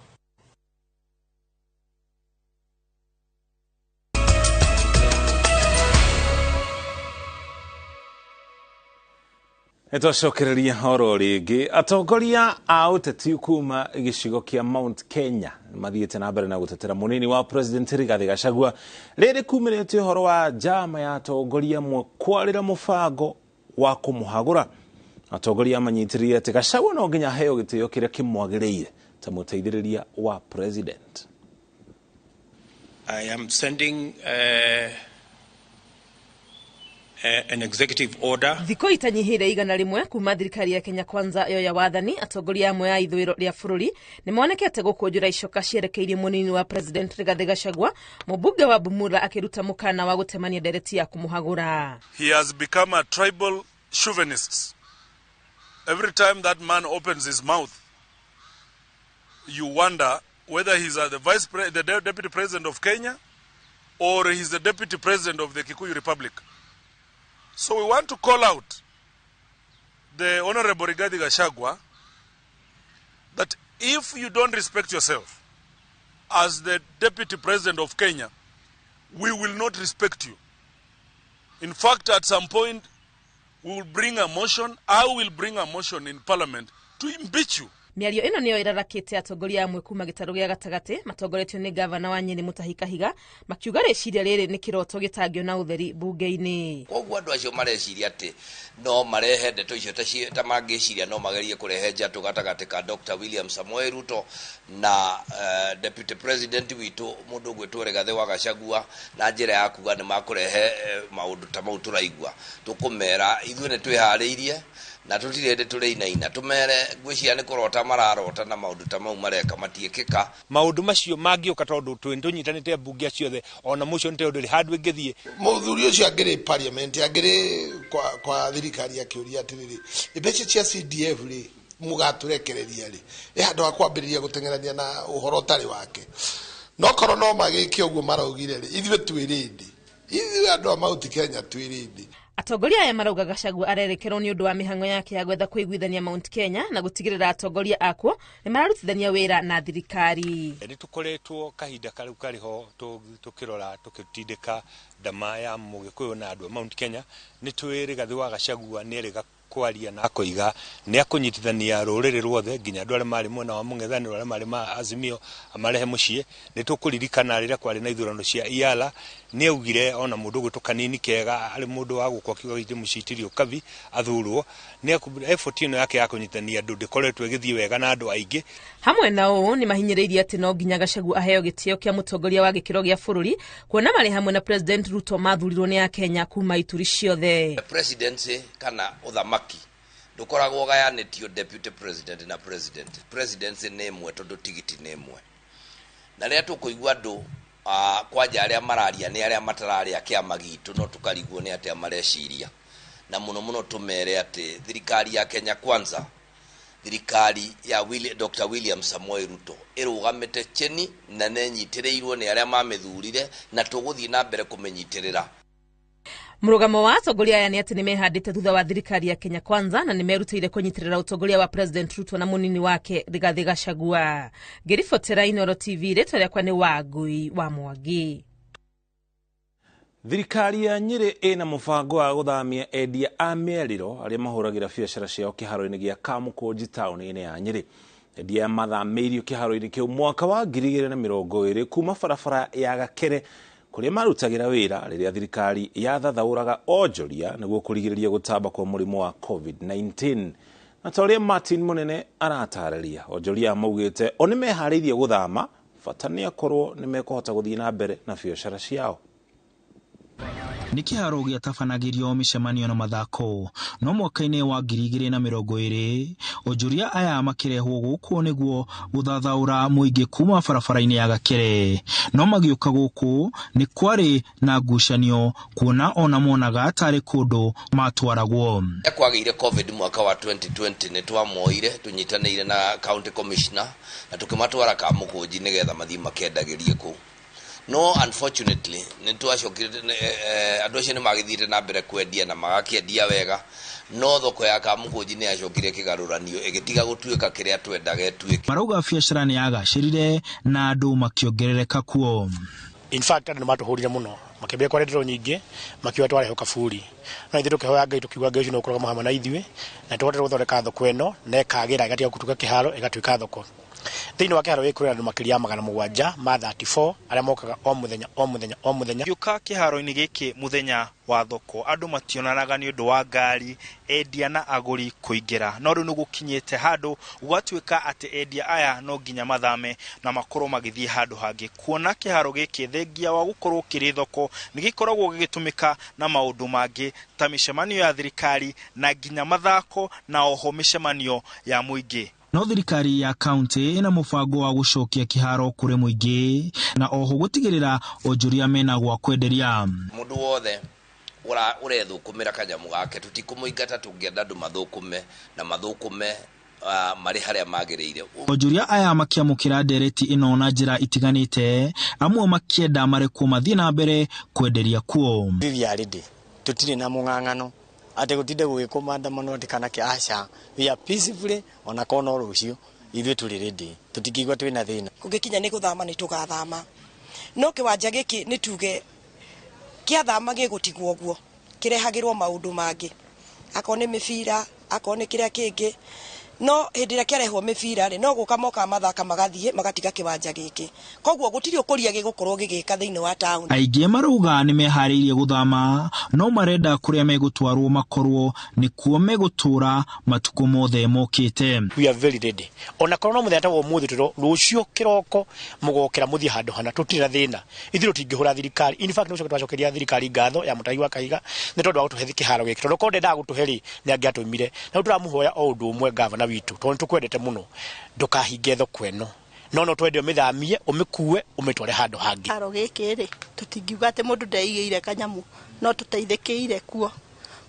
Nĩtwacokereria horo rĩngĩ. Atongoria a ũteti kuma gĩcigo kĩa Mount Kenya mathiĩte na mbere na gũtetera mũnini wa President Rigathi Gachagua rĩrĩ kumĩrĩte ũhoro wa njama ya atongoria amwe kwarĩra mũbango wa kũmũhagũra. Atongoria manyitĩrĩire atĩ Gachagua no nginya aheo gĩtĩo kĩrĩa kĩmwagĩrĩire ta mũteithĩrĩria wa President. I am sending an executive order. Thikũ itanyihĩire 100 kuma thirikari ya Kenya Kwanza yo ya wathani, atongoria amwe a ithũĩro rĩa bũrũri nĩmonekete gũkũnjũra icoka cierekeirie mũnini wa President Rigathi Gachagua, mũmbunge wa Bumula akĩruta mũkana wa gũtemania ndereti ya kũmũhagũra. He has become a tribal chauvinist. Every time that man opens his mouth, you wonder whether he's the deputy president of Kenya or he's the deputy president of the Kikuyu Republic. So we want to call out the Honorable Rigathi Gachagua that if you don't respect yourself as the deputy president of Kenya, we will not respect you. In fact, at some point, we will bring a motion, I will bring a motion in parliament to impeach you. Mĩario ĩno nĩyo ĩrarakĩte atongoria amwe kuma gĩtarũ gĩa gatagatĩ matongoretio nĩ gavana wa Nyeri Mutahi Kahiga, makiuga rĩciria rĩrĩ nĩ kĩroto gĩtangĩona ũtheri bunge-inĩ. Koguo andũ acio mareciria atĩ no marehe ndeto icio ta mangĩciria no magerie kũrehe njatũ gatagatĩ ka Dr. William Samoei Ruto na Deputy President witũ mũndũ ũgwĩtwo Rigathi wa Gachagua na njĩra ya kuga nĩ makũrehe maũndũ ta mau tũraigua. Tũkũmera ithuĩ nĩ twĩharĩirie Na tũtirĩ hĩndĩ tũrĩinaina tũmere ngwĩciria nĩ kũrota mararota na maũndũ ta mau mareka matiĩkĩka. Maũndũ macio mangĩũka tondũ tũnyitanĩte mbunge acio othe ona mũico nĩ tondũ handũ ĩngĩthiĩ. Mũthuri ũcio angĩrĩ parliament, angĩrĩ kwa thirikari akĩũria atĩrĩrĩ, mbeca cia CDF rĩ, mũgatũrekereria rĩ? Ĩ handũ ha kwambĩrĩria gũteng'erania na ũhoro ũtarĩ wake. No korwo no magĩke ũguo maraugire rĩ, ithuĩ twĩ ready, ithuĩ andũ a Mount Kenya twĩ ready. Atongoria aya marauga Gachagua arerekerwo nĩ ũndũ wa mĩhang'o yake ya gwetha kũiguithania Mount Kenya na gũtigĩrĩra atongoria akuo nĩ mararutithania wĩra na thirikari. Nĩ tũkoretwo kahinda karĩu karĩho tũkĩrora tũkĩtindĩka ndama ya Mũgĩkũyũ na andũ a Mount Kenya. Nĩ tũĩ Rigathĩ wa Gachagua nĩ erĩga kwaria na akoiga nĩ akũnyitithania rũrĩrĩ ruothe, nginya andũ arĩa marĩ mwena wa mũng'ethanĩro, arĩa marĩ ma Azimio, amarehe mũciĩ. Nĩ tũkũririkana rĩrĩa kwarĩ na ithurano cia Iala, nĩ augire ona mũndũ ũgwĩtwo Kanini Kega arĩ mũndũ wa gũkũ akiuga gĩtĩ mũcitirio kabi athurwo. Nĩ effort ĩno yake ya kũnyitithania andũ ndĩkoretwo ĩgĩthiĩ wega na andũ aingĩ. Hamwe na ũũ nĩ mahinyĩrĩirie atĩ no nginya Gachagua aheo gĩtĩo kĩa mũtongoria wa gĩkĩro gĩa bũrũri, kuona marĩ hamwe na President Ruto mathurirwo nĩ Akenya kuma ituri ciothe. Presidency kana ũthamaki ndũkoragwo ũgayanĩtio deputy president na president. Presidency nĩ ĩmwe tondũ tigiti nĩ ĩmwe. Na rĩrĩa tũkũigua andũ kwanja arĩa mararia nĩ arĩa matararĩa kĩama gitũ, no tũkarigwo nĩ atĩa mareciria. Na mũno mũno tũmere atĩ thirikari ya Kenya Kwanza, thirikari ya Dr. William Samoei Ruto ĩrũgamĩte cheni na nĩnyitĩrĩirwo nĩ arĩa mamĩthurire, na tũgũthiĩ na mbere kũmĩnyitĩrĩra. Mũrũgamo wa atongoria aya nĩ atĩ nĩmehandĩte thutha wa thirikari ya Kenya Kwanza na nĩmerutĩire kũnyitĩrĩra ũtongoria wa President Ruto na mũnini wake Rigathĩ Gachagua. Ngĩribotera Inooro TV, rĩtwa rĩakwa nĩ Wangui wa Mwangi. Thirikari ya Nyĩrĩ ĩna mũbango wa gũthamia endia a mĩarĩro arĩa mahũragĩra biacara ciao kĩharo-inĩ gĩa Kamũkũnji taũni-inĩ ya Nyĩrĩ. Endia mathamĩirio kĩharo-inĩ kĩu mwaka wa 2020 kuma barabara ya Gakere kũrĩa marutagĩra wĩra rĩrĩa thirikari yathathaũraga onjoria nĩguo kũrigĩrĩria gũtamba kwa mũrimũ wa COVID-19. Na ta ũrĩa Martin Mũnene aratarĩria, onjoria maugĩte o nĩmeharĩirie gũthama, bata nĩ akorwo nĩmekũhota gũthiĩ na mbere na biacara ciao. Nĩ kĩharo gĩatabanagĩrio mĩcemanio na mathako, no mwaka-inĩ wa 2020 onjoria aya makĩrehwo gũkũ nĩguo gũthathaũra mũingĩ kuma barabara-inĩ ya Gakere. No magĩũka gũkũ nĩ kwarĩ na ngucanio, kuona ona monaga tarĩ kũndũ matwaragwo. Kwagĩire COVID mwaka wa 2020, nĩ twamoire tũnyitanĩire na county commissioner na tũkĩmatwara Kamũkũnji nĩgetha mathiĩ makendagĩrie kũu. No unfortunately nĩ twacokire, andũ acio nĩ magĩthiĩte na mbere kwendia na magakĩendia wega, no thoko ya Kamũkũnji nĩ yacokire ĩkĩgarũranio ĩgĩtiga gũtuĩka kĩrĩa twendaga ĩtuĩke. Marauga biacara nĩ yagacĩrire na andũ makĩongerereka kuo. In fact, andũ nĩ matũhũrire mũno, makĩambia kwaria ndeto nyingĩ, makiuga twarehwo kaburi. No ithuĩ tũkĩhoya Ngai, tũkiuga Ngai ũcio nĩ ũkũrũgama hamwe na ithuĩ na tũhote gũthondeka thoko ĩno na ĩkagĩra, ĩgatiga gũtuĩka kĩharo, ĩgatuĩka thoko. Thĩinĩ wa kĩharo gĩkĩ kũrĩ andũ makĩria ya 734 arĩa mokaga o mũthenya o mũthenya o mũthenya. Gĩũka kĩharo-inĩ gĩkĩ mũthenya wa thoko, andũ mationanaga nĩ ũndũ wa ngari, endia na agũri kũingĩra. No rĩu nĩ gũkinyĩte handũ gũgatuĩka atĩ endia aya no nginya mathame na makorwo magĩthiĩ handũ hangĩ. Kuona kĩharo gĩkĩ thengia wa gũkorwo kĩrĩ thoko nĩ gĩkoragwo gĩgĩtũmĩka na maũndũ mangĩ ta mĩcemanio ya thirikari na nginya mathako na oho mĩcemanio ya mũingĩ. No thirikari ya kaunti ĩna mũbango wa gũcokia kĩharo kũrĩ mũingĩ na oho gũtigĩrĩra onjoria mena gwa kwenderia. Mũndũ wothe ũrethũkũmĩra kanyamũ gake tũtikũmũingata, tũngĩenda andũ mathũkũme na mathũkũme marĩ harĩa magĩrĩire. Onjoria aya makĩamũkĩra ndereti ĩno na njĩra itiganĩte, amwe makĩenda marekwo mathiĩ na mbere kwenderia kuo. We are ready, tũtirĩ na mũng'ang'ano atĩ gũtinde gũgĩkwo maandamano atĩ kana kĩ, aca, we are peacefully, ona korwo no rũciũ ithuĩ tũrĩ ready, tũtingĩigua twĩna thĩna. Kũngĩkinya nĩ gũthama nĩ tũgathama, no kĩwanja gĩkĩ nĩ tuge kĩathama gĩgũtigwo ũguo, kĩrehagĩrwo maũndũ mangĩ, akorwo nĩ mĩbira, akorwo nĩ kĩrĩa kĩngĩ, No hĩndĩ ĩrĩa kĩarehwo mĩbira rĩ, no gũka mokaga mathaka magathiĩ magatiga kĩwanja gĩkĩ, koguo gũtirĩ ũkũria gĩgũkorwo gĩgĩka thĩinĩ wa taũni. Aingĩ marauga nĩ meharĩirie gũthama, no marenda kũrĩa megũtwarwo makorwo nĩkuo megũtũra matukũ mothe mokĩte. We are very ready. Ona korwo no mũthenya ta wa ũmũthĩ tũrĩ rũciũ kĩroko mũgokĩra mũthiĩ handũ hana, tũtirĩ na thĩna. Ithuĩ tũtingĩhũra thirikari. In fact, nĩ twacokeria thirikari ngatho ya Mũtahi wa Kahiga nĩ tondũ wa gũtũhe kĩharo gĩkĩ, tondũ korwo ndendaga gũtũhe rĩ, nĩ angĩatũimire. Na rĩu tũramũhoya o ũndũ ũmwe gavana witũ, tondũ nĩ tũkwendete mũno, ndũkahinge thoko ĩno, no twende ũmĩthamie, ũmĩkue, ũmĩtware handũ hangĩ. Kĩharo gĩkĩ rĩ, tũtingiuga atĩ mũndũ ndeigĩire kanyamũ, no tũteithĩkĩire kuo.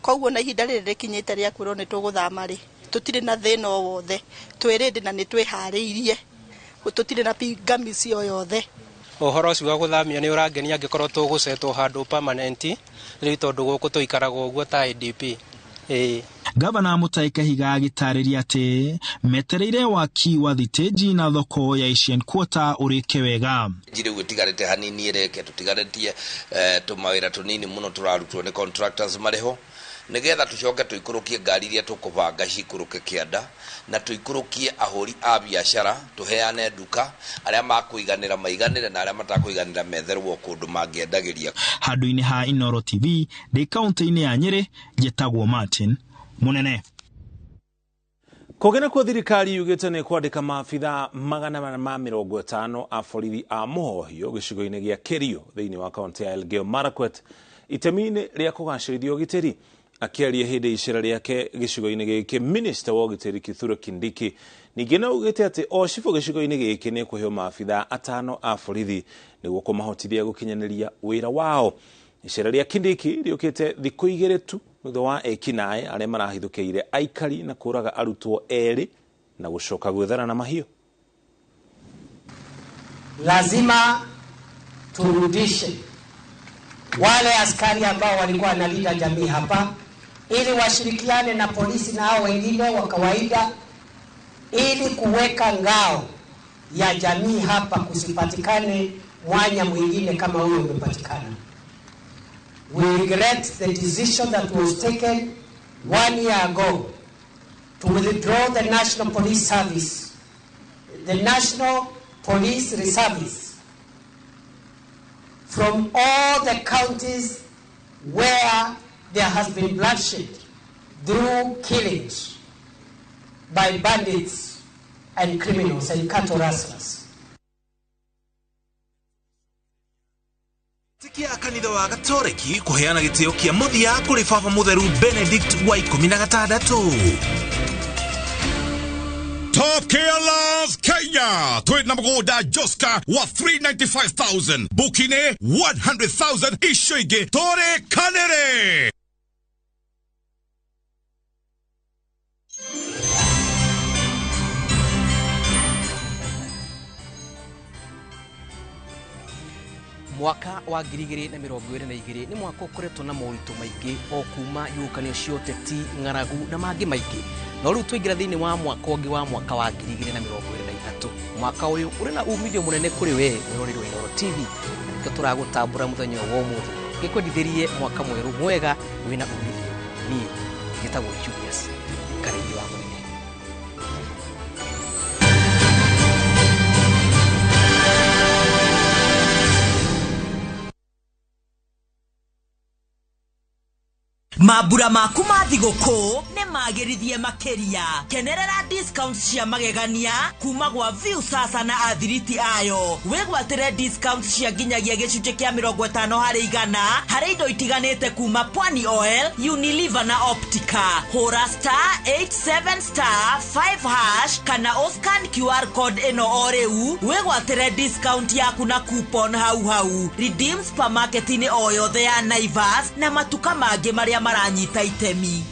Koguo na ihinda rĩrĩ rĩkinyĩte rĩa kwĩrwo nĩ tũgũthama rĩ, tũtirĩ na thĩna o wothe, twĩ ready na nĩ twĩharĩirie, tũtirĩ na pingamizi o yothe. Ũhoro ũcio wa gũthamio nĩ ũrangenia angĩkorwo tũgũcetwo handũ permanent, rĩu tondũ gũkũ tũikaraga ũguo ta IDP. Ĩĩ. Gavana Mutahi Kahiga agĩtarĩria atĩ metereire waki wa thitĩnji na thoko ya Asian Quarter ũrĩke wega. Rĩu ĩtigarĩte hanini ĩreke, tũtigarĩtie tũmawĩra tũnini mũno tũrarutwo nĩ contractors marĩ ho, nĩgetha tũcoke tũikũrũkie ngari iria tũkũbanga cikũrũke kĩanda, na tũikũrũkie ahũri a biacara, tũheane nduka, arĩa makũiganĩra maiganĩre na arĩa matakũiganĩra metherwo kũndũ mangĩendagĩria. Handũ-inĩ ha Inooro TV ndĩ kaunti-inĩ ya Nyĩrĩ, njĩtagwo Martin Munene. Kũngĩ nakuo thirikari yugĩte nĩ kwandĩka maabithaa 450 a borithi a mũhohio gĩcigo-inĩ gĩa Kerio thĩinĩ wa kaunti ya Elgeyo Marakwet itemi-inĩ rĩa kũgacĩrithia ũgitĩri. Akĩaria hĩndĩ icera rĩake gĩcigo-inĩ gĩkĩ, minista wa ũgitĩri Kithure Kindiki ningĩ no augĩte atĩ o cibũ gĩcigo-inĩ gĩkĩ nĩ kũheo maabithaa 5 a borithi nĩguo kũmahotithia gũkinyanĩria wĩra wao. Icera rĩa Kindiki rĩũkĩte thikũ 2 tu thutha wa ekinaĩ arĩa marahithũkĩire aikari na kũraga arutwo 2 na gũcoka gwĩthara na mahiũ. Lazima turudishe wale askari ambao walikuwa wanalinda jamii hapa, ili washirikiane na polisi na hao wengine wa kawaida, ili kuweka ngao ya jamii hapa, kusipatikane mwanya mwingine kama huyo umepatikana. We regret the decision that was taken 1 year ago to withdraw the National Police Service, the National Police Reservice from all the counties where there has been bloodshed through killings by bandits and criminals and cattle rustlers. Tikia kanitha wa Gatoreki kuheana gĩtĩo kĩa mũthia kũrĩ Baba Mũtheru Benedict wa 16. Top Care Love Kenya twina mũgũnda Joska wa 395,000 bukine 100,000 icio ingĩ tũrĩkanĩre. Mwaka wa 2022 nĩ mwaka ũkoretwo na moritũ maingĩ o kuma ihuhũkanio cia ũteti, ng'aragu na mangĩ maingĩ. No rĩu twaingĩra thĩinĩ wa mwaka ũngĩ wa mwaka wa 2023. Mwaka ũyũ ũrĩ na umithio mũnene kũrĩ we mwĩroreri wa Inooro TV, na nĩkĩo tũragũtambũra mũthenya wa ũmũthĩ ngĩkwendithĩrie mwaka mwerũ mwega wĩna umithio. Niĩ njĩtagwo Julius Karĩithi wa Mũnene. Mambura maku ma thigũkũ nĩ magĩrithie makĩria. Kenerera discounts cia magegania kuma gwa Viusasa na athiriti ayo. Wĩgwatĩre discounts cia nginyagia gĩcunjĩ kĩa 50% harĩ indo itiganĩte kuma Pwani Oil, Unilever na Optica. Hũra *87*5# kana ũscan QR code ĩno o rĩu wĩgwatĩre discount yaku na coupon hau hau. Redeem supermarket-inĩ o yothe ya Naivas na matuka mangĩ marĩa maranyita itemi.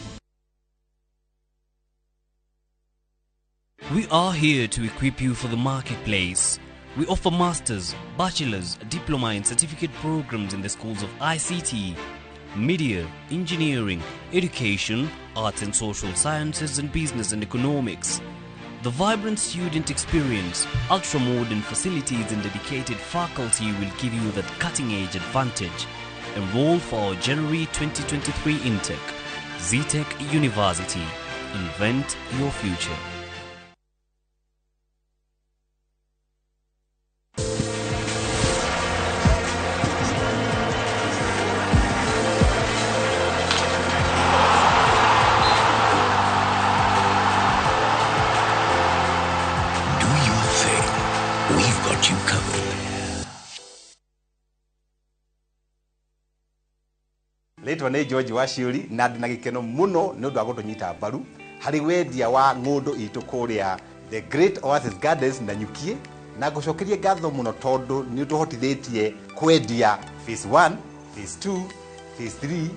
We are here to equip you for the marketplace. We offer masters, bachelor's, diploma and certificate programs in the schools of ICT, media, engineering, education, arts and social sciences and business and economics. The vibrant student experience, ultra-modern facilities and dedicated faculty will give you that cutting-edge advantage. Enroll for our January 2023 intake. Zetech University. Invent your future. Rĩtwa nĩ George Waciũri na ndĩ na gĩkeno mũno nĩ ũndũ wa gũtũnyita mbaru harĩ wendia wa ng'ũndũ itũ kũrĩa The Great Oasis Gardens na Nyukie, na ngũcokerie ngatho mũno tondũ nĩ ũtũhotithĩtie kwendia phase 1, phase 2, phase 3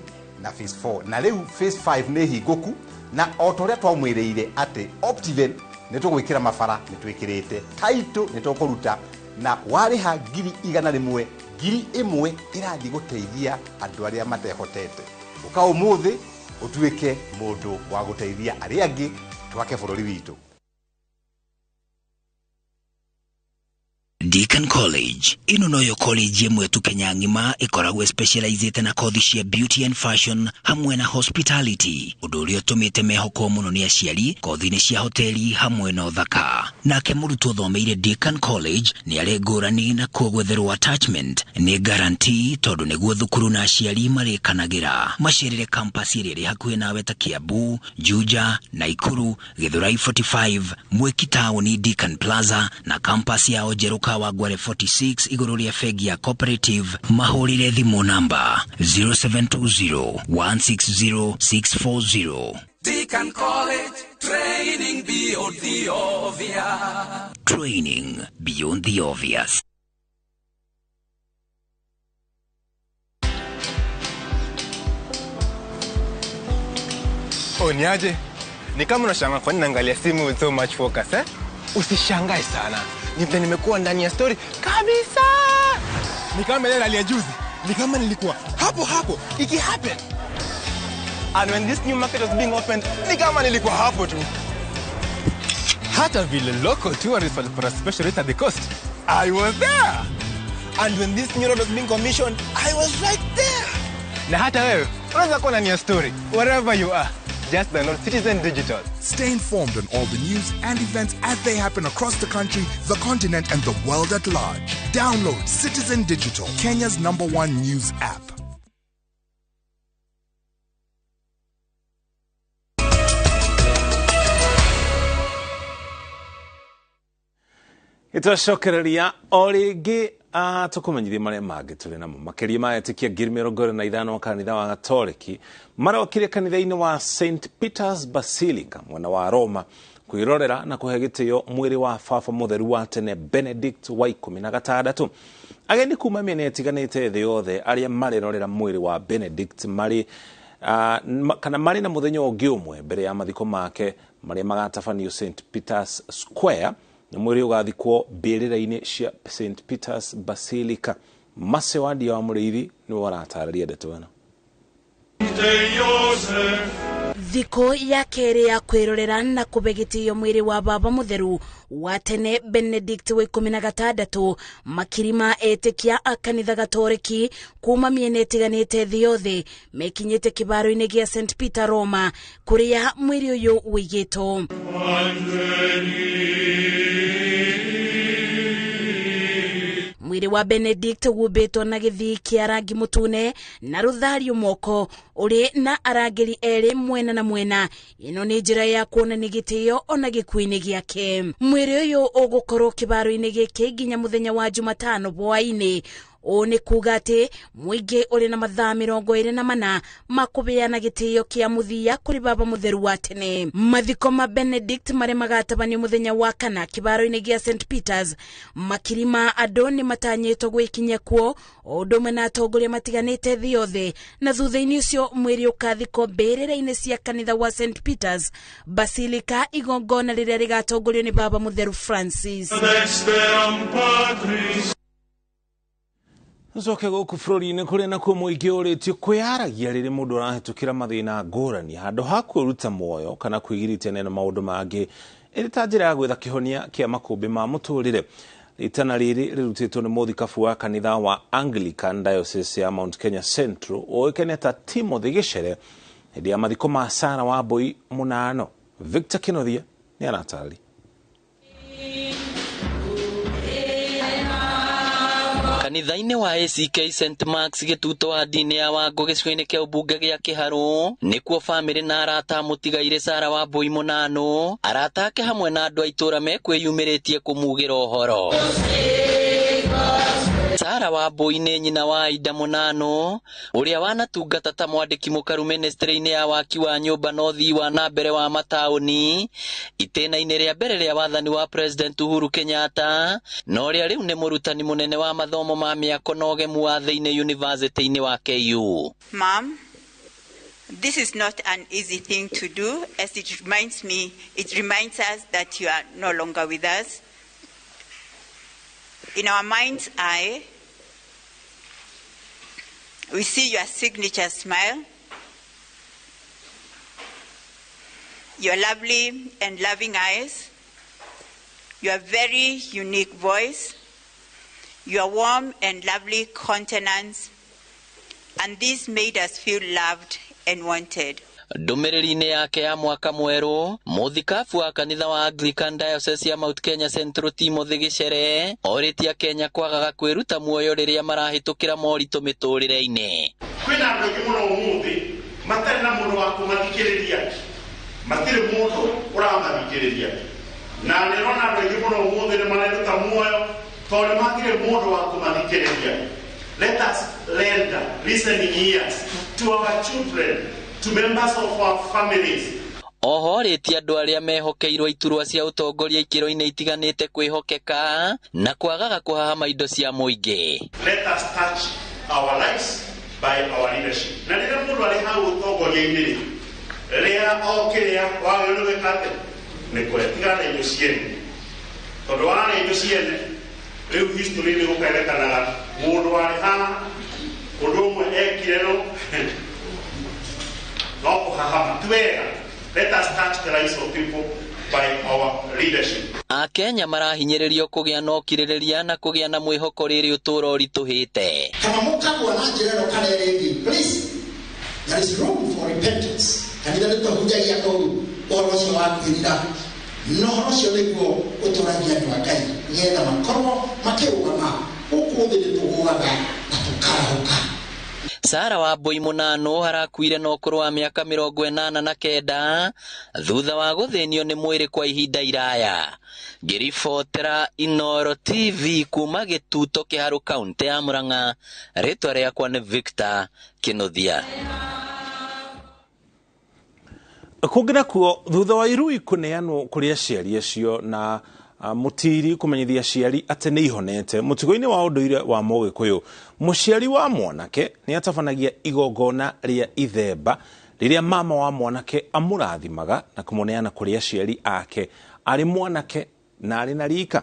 na phase 4, na rĩu phase 5 nĩ hingũku, na o ta ũrĩa twamwĩrĩire atĩ Optiven nĩ tũgwĩkĩra mabara, nĩ twĩkĩrĩte title, nĩ tũkũruta, na warĩha 100,000, 1,000 ĩrathiĩ gũteithia andũ arĩa matehotete. Ũka ũmũthĩ ũtuĩke mũndũ wa gũteithia arĩa angĩ twake bũrũri witũ. Deacon College ĩno noyo college ĩmwe tu Kenya ng'ima ĩkoragwo specializĩte na kothi cia beauty and fashion hamwe na hospitality, ũndũ ũrĩa ũtũmĩte mehokwo mũno nĩ aciari kothi-inĩ cia hoteli hamwe na ũthaka. Nake mũrutwo ũthomeire Deacon College nĩ arĩ ngũrani na kuo gwetherwo attachment nĩ guarantee, tondũ nĩguo thukuru na aciari marĩkanagĩra. Macerere campus ĩrĩa ĩrĩ hakuhĩ nawe ta Kiambu, Juja, Naikuru, Githurai 45, Mwiki Town, Deacon Plaza na campus yao njerũ Kawangware 46 igũrũ rĩa bengi ya Cooperative. Mahũrĩre thimũ namba 0720 160 640. Deacon College, training beyond the obvious. Training beyond the obvious. Oh, niaje? Ni kama unashangaa kwa nini naangalia simu with so much focus, eh? Usishangae sana. Ni vile nimekuwa ndani ya story kabisa. Ni kama ile rally ya juzi. Ni kama nilikuwa hapo hapo iki happen. And when this new market was being opened, ni kama nilikuwa hapo tu. Hata vile local tourists walipata special rate at the coast, I was there. And when this new road was being commissioned, I was right there. Na hata wewe unaweza kuwa ndani ya story wherever you are. Just download Citizen Digital. Stay informed on all the news and events as they happen across the country, the continent, and the world at large. Download Citizen Digital, Kenya's #1 news app. Ĩtwacokereria o rĩngĩ tũkũmenyithia marĩa mangĩ tũrĩ namo. Makĩria ma etĩkia 25,000 wa kanitha wa Gatoreki marokire kanitha-inĩ wa St Peter's Basilica mwena wa Roma kwĩrorera na kũhe gĩtĩo mwĩrĩ wa baba mũtheru wa tene Benedict wa 16. Ageni kuma mĩena ĩtiganĩte thĩ yothe arĩa marerorera mwĩrĩ wa Benedict marĩ kana marĩ na mũthenya ũngĩ ũmwe mbere ya mathiko make marĩa magatabanio St Peter's Square, na mwĩrĩ ũgathikwo mbĩrĩra-inĩ cia St Peter's Basilica. Macewandia wa Mũrĩithi nĩwe ũratarĩria ndeto ĩno. Thikũ ya kerĩ ya kwĩrorera na kũbe gĩtĩo mwĩrĩ wa baba mũtheru wa tene Benedict wa 16, makiri ma etĩkia a kanitha Gatoreki kuma mĩena ĩtiganĩte thĩ yothe mekinyĩte kĩbaro-inĩ gĩa St Peter Roma kũrĩa mwĩrĩ ũyũ ũigĩtwo. Mwĩrĩ wa Benedict wumbĩtwo na gĩthii kĩa rangi mũtune na rũthario moko ũrĩ na arangĩri erĩ mwena na mwena. Ĩno nĩ njĩra ya kuonania gĩtĩo ona gĩkuũ-inĩ gĩake. Mwĩrĩ ũyũ ũgũkorwo kĩbaro-inĩ gĩkĩ nginya mũthenya wa Jumatano hwaĩ-inĩ. Ũũ nĩ kuga atĩ mũingĩ ũrĩ na mathaa 24 ma kũbeana gĩtĩo kĩa mũthia kũrĩ baba mũtheru wa tene. Mathiko ma Benedict marĩa magatabanio mũthenya wa kana kĩbaro-inĩ gĩa St Peters, makiri ma andũ nĩ matanyĩtwo gwĩkinyia kuo o ũndũ ũmwe na atongoria matiganĩte thĩ yothe, na thutha-inĩ ũcio mwĩrĩ ũkathikwo mbĩrĩra-inĩ cia kanitha wa St Peters Basilica, igongona rĩrĩa rĩgatongorio nĩ baba mũtheru Francis. Ncoke gũkũ bũrũri-inĩ kũrĩa nakuo mũingĩ ũrĩtio kwĩyaragia rĩrĩa mũndũ arahĩtũkĩra mathĩna ngũrani handũ ha kwĩruta muoyo kana kwĩgiritania na maũndũ mangĩ ĩrĩ ta njĩra ya gwetha kĩhonia kĩa makũmbĩ ma mũtũrĩre. Rĩtana rĩrĩ rĩrutĩtwo nĩ mũthikabu wa kanitha wa Anglican Diocese ya Mount Kenya Central ũĩkaine ta Timothy Gĩcere hĩndĩ ya mathiko ma Sarah Wambui Mũnano. Victor Kĩnuthia nĩ aratarĩria. Kanitha-inĩ wa ACK St Mark's gĩtuto wa ndini ya Wangũ gĩcigo-inĩ kĩa ũmbunge gĩa Kĩharũ nĩkuo bamĩrĩ na arata mũtigaire Sarah Wambui Mũnano, arata ake hamwe na andũ a itũũra mekwĩyumĩrĩtie kũmugĩra ũhoro. Sarah Sara Wambui nĩ nyina wa Aida Mũnano ũrĩa wanatungata ta mwandĩki mũkaru ministry-inĩ ya waki wa nyũmba na ũthii wa na mbere wa mataũni itĩna-inĩ rĩa mbere rĩa wathani wa President Uhuru Kenyatta, na ũrĩa rĩu nĩ mũrutani mũnene wa mathomo ma mĩako na ũgemu wa thĩinĩ University-inĩ wa KU. Mom, this is not an easy thing to do, as it reminds me, it reminds us that you are no longer with us. In our mind's eye, we see your signature smile, your lovely and loving eyes, your very unique voice, your warm and lovely countenance, and this made us feel loved and wanted. Ndũmĩrĩri-inĩ yake ya mwaka mwerũ, mũthikabu wa kanitha wa Anglican Diocese ya Mount Kenya Central Timothy Gĩcere orĩtie Kenya kwagaga kwĩruta muoyo rĩrĩa marahĩtũkĩra moritũ mĩtũrĩre-inĩ. Kwĩna andũ aingĩ mũno ũmũthĩ matarĩ na mũndũ wa kũmathikĩrĩria, matirĩ mũndũ ũramathikĩrĩria, na nĩrona andũ aingĩ mũno ũmũthĩ nĩ mareruta muoyo tondũ nĩmagire mũndũ wa kũmathikĩrĩria. Let us lend listening ears to our children, to members of our families. Oho orĩtie andũ arĩa mehokeirwo iturwa cia ũtongoria ikĩro-inĩ itiganĩte kwĩhokeka na kwagaga kũhahama indo cia mũingĩ. Let us touch our lives by our leadership. Na rĩrĩa mũndũ arĩ hau ũtongoria-inĩ rĩ, rĩrĩa o kĩrĩa wagĩrĩirwo gwĩka atĩa? Nĩ kũrĩa. Tigana na indo ciene, tondũ warĩa indo ciene rĩu history nĩ gũkerĩkanaga mũndũ warĩ haha ũndũ ũmwe ekire no no kũhahama. Ti wega. Let us touch the lives of people by our leadership. Akenya marahinyĩrĩrio kũgĩa na ũkirĩrĩria na kũgĩa na mwĩhoko rĩrĩ ũtũũro ũritũhĩte. Kana mũkagwa na njĩra ĩno kana ĩrĩa ĩngĩ, please, there is room for repentance. Kanitha nĩ tũhunjagia kũu ũhoro ũcio wa kwĩrira, na ũhoro ũcio nĩguo ũtũragia andũ a Ngai nĩgetha makorwo makĩrũgama gũkũ thĩ nĩ tũgũaga na tũkarahũka. Sara Wambui Mũnano arakuire na ũkũrũ wa mĩaka 89 thutha wa gũthĩnio nĩ mwĩrĩ kwa ihinda iraya. Ngĩribotera Inooro TV kuma Gĩtuto Kĩharũ kaũntĩ ya Murang'a, rĩtwa rĩakwa nĩ Victor Kĩnuthia. Kũngĩ nakuo thutha wa irui kũneanwo kũrĩ aciari acio na mũtiri kũmenyithia aciari atĩ nĩ ihonete mũtugo-inĩ wa ũndũire wa Mũgĩkũyũ, mũciari wa mwanake nĩ atabanagia igongona rĩa ithemba rĩrĩa mama wa mwanake amũrathimaga na kũmũneana kũrĩ aciari ake arĩ mwanake na arĩ na rika.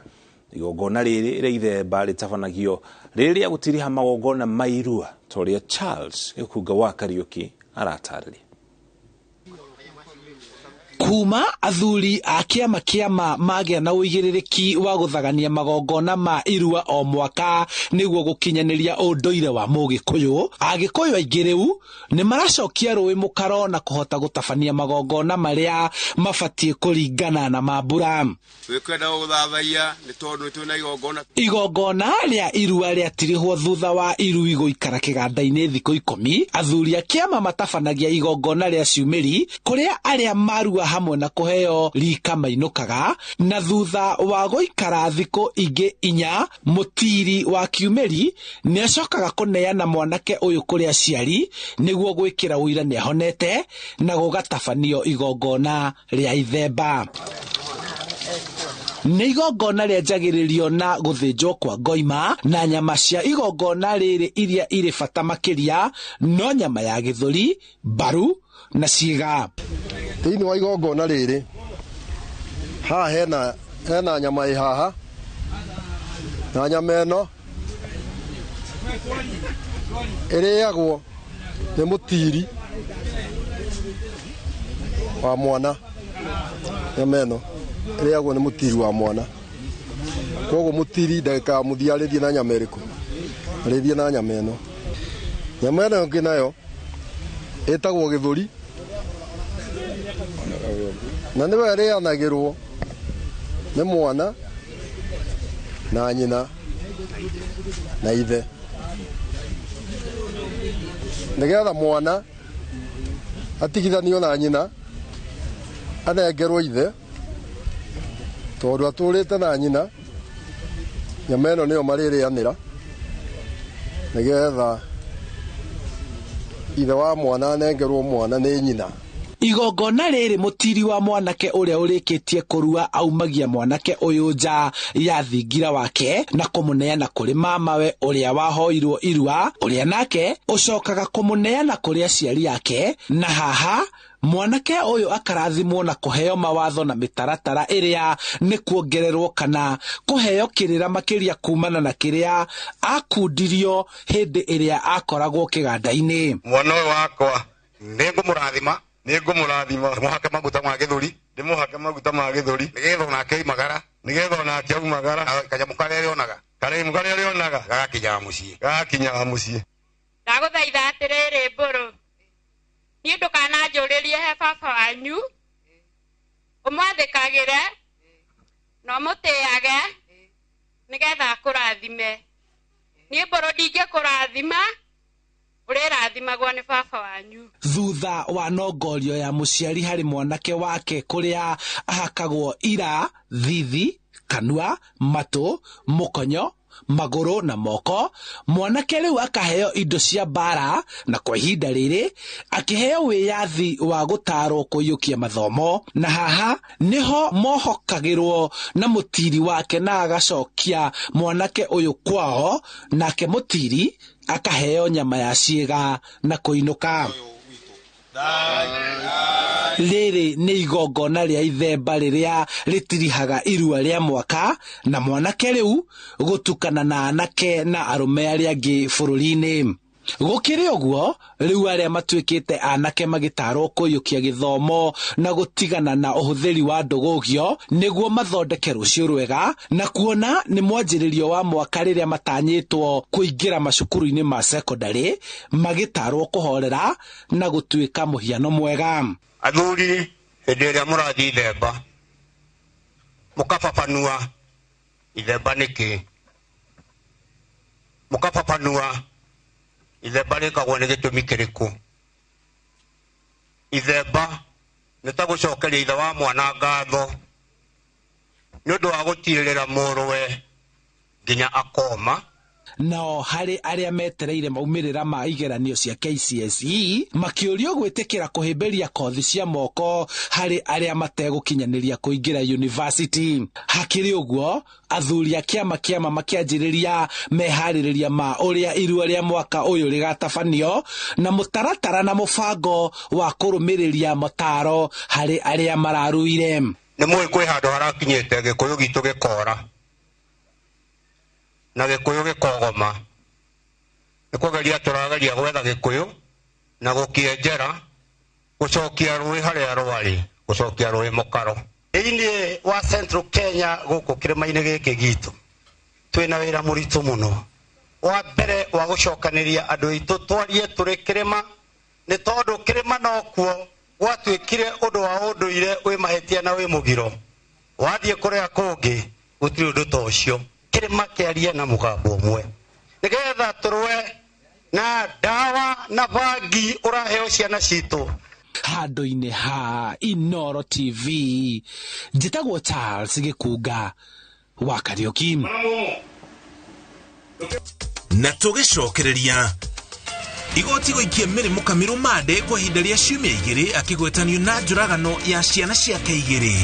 Igongona rĩrĩ rĩa ithemba rĩtabanagio rĩrĩa gũtiriha magongona ma irua ta ũrĩa Charles Gĩkunga wa Kariũki aratarĩria. Kuma athuri a kĩama kĩama magĩa na ũigĩrĩrĩki wa gũthagania magongona ma irua o mwaka nĩguo gũkinyanĩria ũndũire wa Mũgĩkũyũ, Agĩkũyũ aingĩ rĩu nĩ maracokia rũĩ mũkaro na kũhota gũtabania magongona marĩa mabatiĩ kũringana na mambura. Twĩkwenda gũgũthathaiya nĩ tondũ twĩna igongona. Igongona rĩa irua rĩatirihwo thutha wa irui gũikara kĩganda-inĩ thikũ 10, athuri a kĩama matabanagia igongona rĩa ciumĩri kũrĩa arĩa marua hamwe na kũheo rika mainũkaga, na thutha wa gũikara thikũ ingĩ 4 mũtiri wa kiumĩri nĩacokaga kũneana mwanake ũyũ kũrĩ aciari nĩguo gwĩkĩra ũira nĩahonete na gũgatabanio igongona rĩa ithemba. Nĩ igongona rĩanjagĩrĩrio na gũthĩnjwo kwa ngoima na nyama cia igongona rĩrĩ iria irĩ bata makĩria no nyama ya gĩthũri, mbaru na ciĩga. Thĩinĩ wa igongona rĩrĩ haha hena nyama ĩ haha na nyama ĩno ĩrĩagwo nĩ mũtiri wa mwana. Nyama ĩno ĩrĩagwo nĩ mũtiri wa mwana, koguo mũtiri ndagĩka ya mũthia arĩthiĩ na nyama ĩrĩkũ? Arĩthiĩ na nyama ĩno. Nyama ĩno ĩngĩ nayo ĩtagwo gĩthũri na nĩwe ĩrĩanagĩrwo nĩ mwana na nyina na ithe nĩgetha mwana atigithanio na nyina anengerwo ithe tondũ atũrĩte na nyina. Nyama ĩno nĩyo marĩrĩanĩra. Nĩgetha ithe wa mwana anengerwo mwana nĩ nyina. Igongona rĩrĩ mũtiri wa mwanake ũrĩa ũrĩkĩtie kũrua aumagia mwanake ũyũ nja ya thingira wake na kũmũneana kũrĩ mamawe ũrĩa wahoirwo irua, ũrĩa nake ũcokaga kũmũneana kũrĩ aciari ake, na haha mwanake ũyũ akarathimwo na kũheo mawatho na mĩtaratara ĩrĩa nĩ kuongererwo kana kũheo kĩrĩra makĩria kumana na kĩrĩa akundirio hĩndĩ ĩrĩa akoragwo kĩganda-inĩ. Mwana ũyũ wakwa nĩngũmũrathima, nĩngũmũrathima, ndĩmũhake maguta ma gĩthũri, ndĩmũhake maguta ma gĩthũri, nĩgetha onake oimagara, nĩgetha onake aumagara, kanyamũ karĩa arĩonaga, kanyamũ karĩa arĩonaga gagakinyaga mũciĩ, gagakinyaga mũciĩ. Ndagũthaitha atĩrĩrĩ Mbũrũ, niĩ ndũkananjũrĩrie he baba wanyu, ũmwathĩkagĩre na ũmũtĩage nĩgetha akũrathime. Niĩ Mbũrũ ndingĩkũrathima, ũrĩrathimagwo nĩ baba wanyu. Thutha wa nongorio ya mũciari harĩ mwanake wake kũrĩa ahakagwo ira, thithi, kanua, matũ, mũkonyo, magũrũ na moko, mwanake rĩu akaheo indo cia mbara na kwa ihinda rĩrĩ akĩheo wĩyathi wa gũtarwo kũiyũkia mathomo, na haha nĩho mohokagĩrwo na mũtiri wake na agacokia mwanake ũyũ kwao, nake mũtiri akaheo nyama ya ciĩga na kũinũka. Rĩrĩ nĩ igongona rĩa ithemba rĩrĩa rĩtirihaga irua rĩa mwaka na mwanake rĩu gũtukana na anake na arũme arĩa angĩ bũrũri-inĩ. Gũkĩrĩ ũguo, rĩu arĩa matuĩkĩte anake magĩtarwo kũiyũkia gĩthomo na gũtigana na ũhũthĩri wa ndũgũgio nĩguo mathondeke rũciũ rwega, na kuona nĩ mwanjĩrĩrio wa mwaka rĩrĩa matanyĩtwo kũingĩra macukuru-inĩ ma sekondarĩ, magĩtarwo kũhorera na gũtuĩka mũhiano mwega. Athuri, hĩndĩ ĩrĩa mũrathiĩ ithemba, mũkababanua ithemba nĩkĩ, mũkababanua ithemba rĩkagwo nĩ gĩtũmi kĩrĩkũ. Ithemba nĩ ta gũcokeria ithe wa mwana ngatho nĩ ũndũ wa gũtirĩrĩra mũrũwe nginya akoma. Nao harĩ arĩa metereire maumĩrĩra ma igeranio cia KCSE makĩũrio gwĩtĩkĩra kũhĩmbĩria kothi cia moko harĩ arĩa mategũkinyanĩria kũingĩra university. Hakĩrĩ ũguo, athuri a kĩama kĩama makĩanjĩrĩria meharĩrĩria ma ũrĩa irua rĩa mwaka ũyũ rĩgatabanio na mũtaratara na mũbango wa kũrũmĩrĩria mataro harĩ arĩa mararuire. Nĩ mũĩ kwĩ handũ harakinyĩte Gĩkũyũ gitũ gĩkora na Gĩkũyũ gĩkogoma. Nĩ kũgeria tũrageria gwetha Gĩkũyũ na gũkĩenjera, gũcokia rũĩ harĩa rwarĩ, gũcokia rũĩ mũkaro. Thĩinĩ wa Central Kenya gũkũ kĩrĩma-inĩ gĩkĩ gitũ twĩna wĩra mũritũ mũno. Wa mbere wa gũcokanĩria andũ aitũ twarie tũrĩ kĩrĩma, nĩ tondũ kĩrĩma nokuo gwatuĩkire ũndũ wa ũndũire wĩ mahĩtia na wĩ mũgiro. Wathiĩ kũrĩa kũngĩ gũtirĩ ũndũ ta ũcio. Kĩrĩma kĩarie na mũgambo ũmwe nĩgetha tũrũe na ndawa na bangi ũraheo ciana citũ. Handũ-inĩ ha Inooro TV, njĩtagwo Charles Gĩkunga wa Kariũki. Na tũgĩcokereria igoti gũikia Mary Mũkami rũmande kwa ihinda rĩa ciumia igĩrĩ akĩgwetanio na njũragano ya ciana ciake igĩrĩ.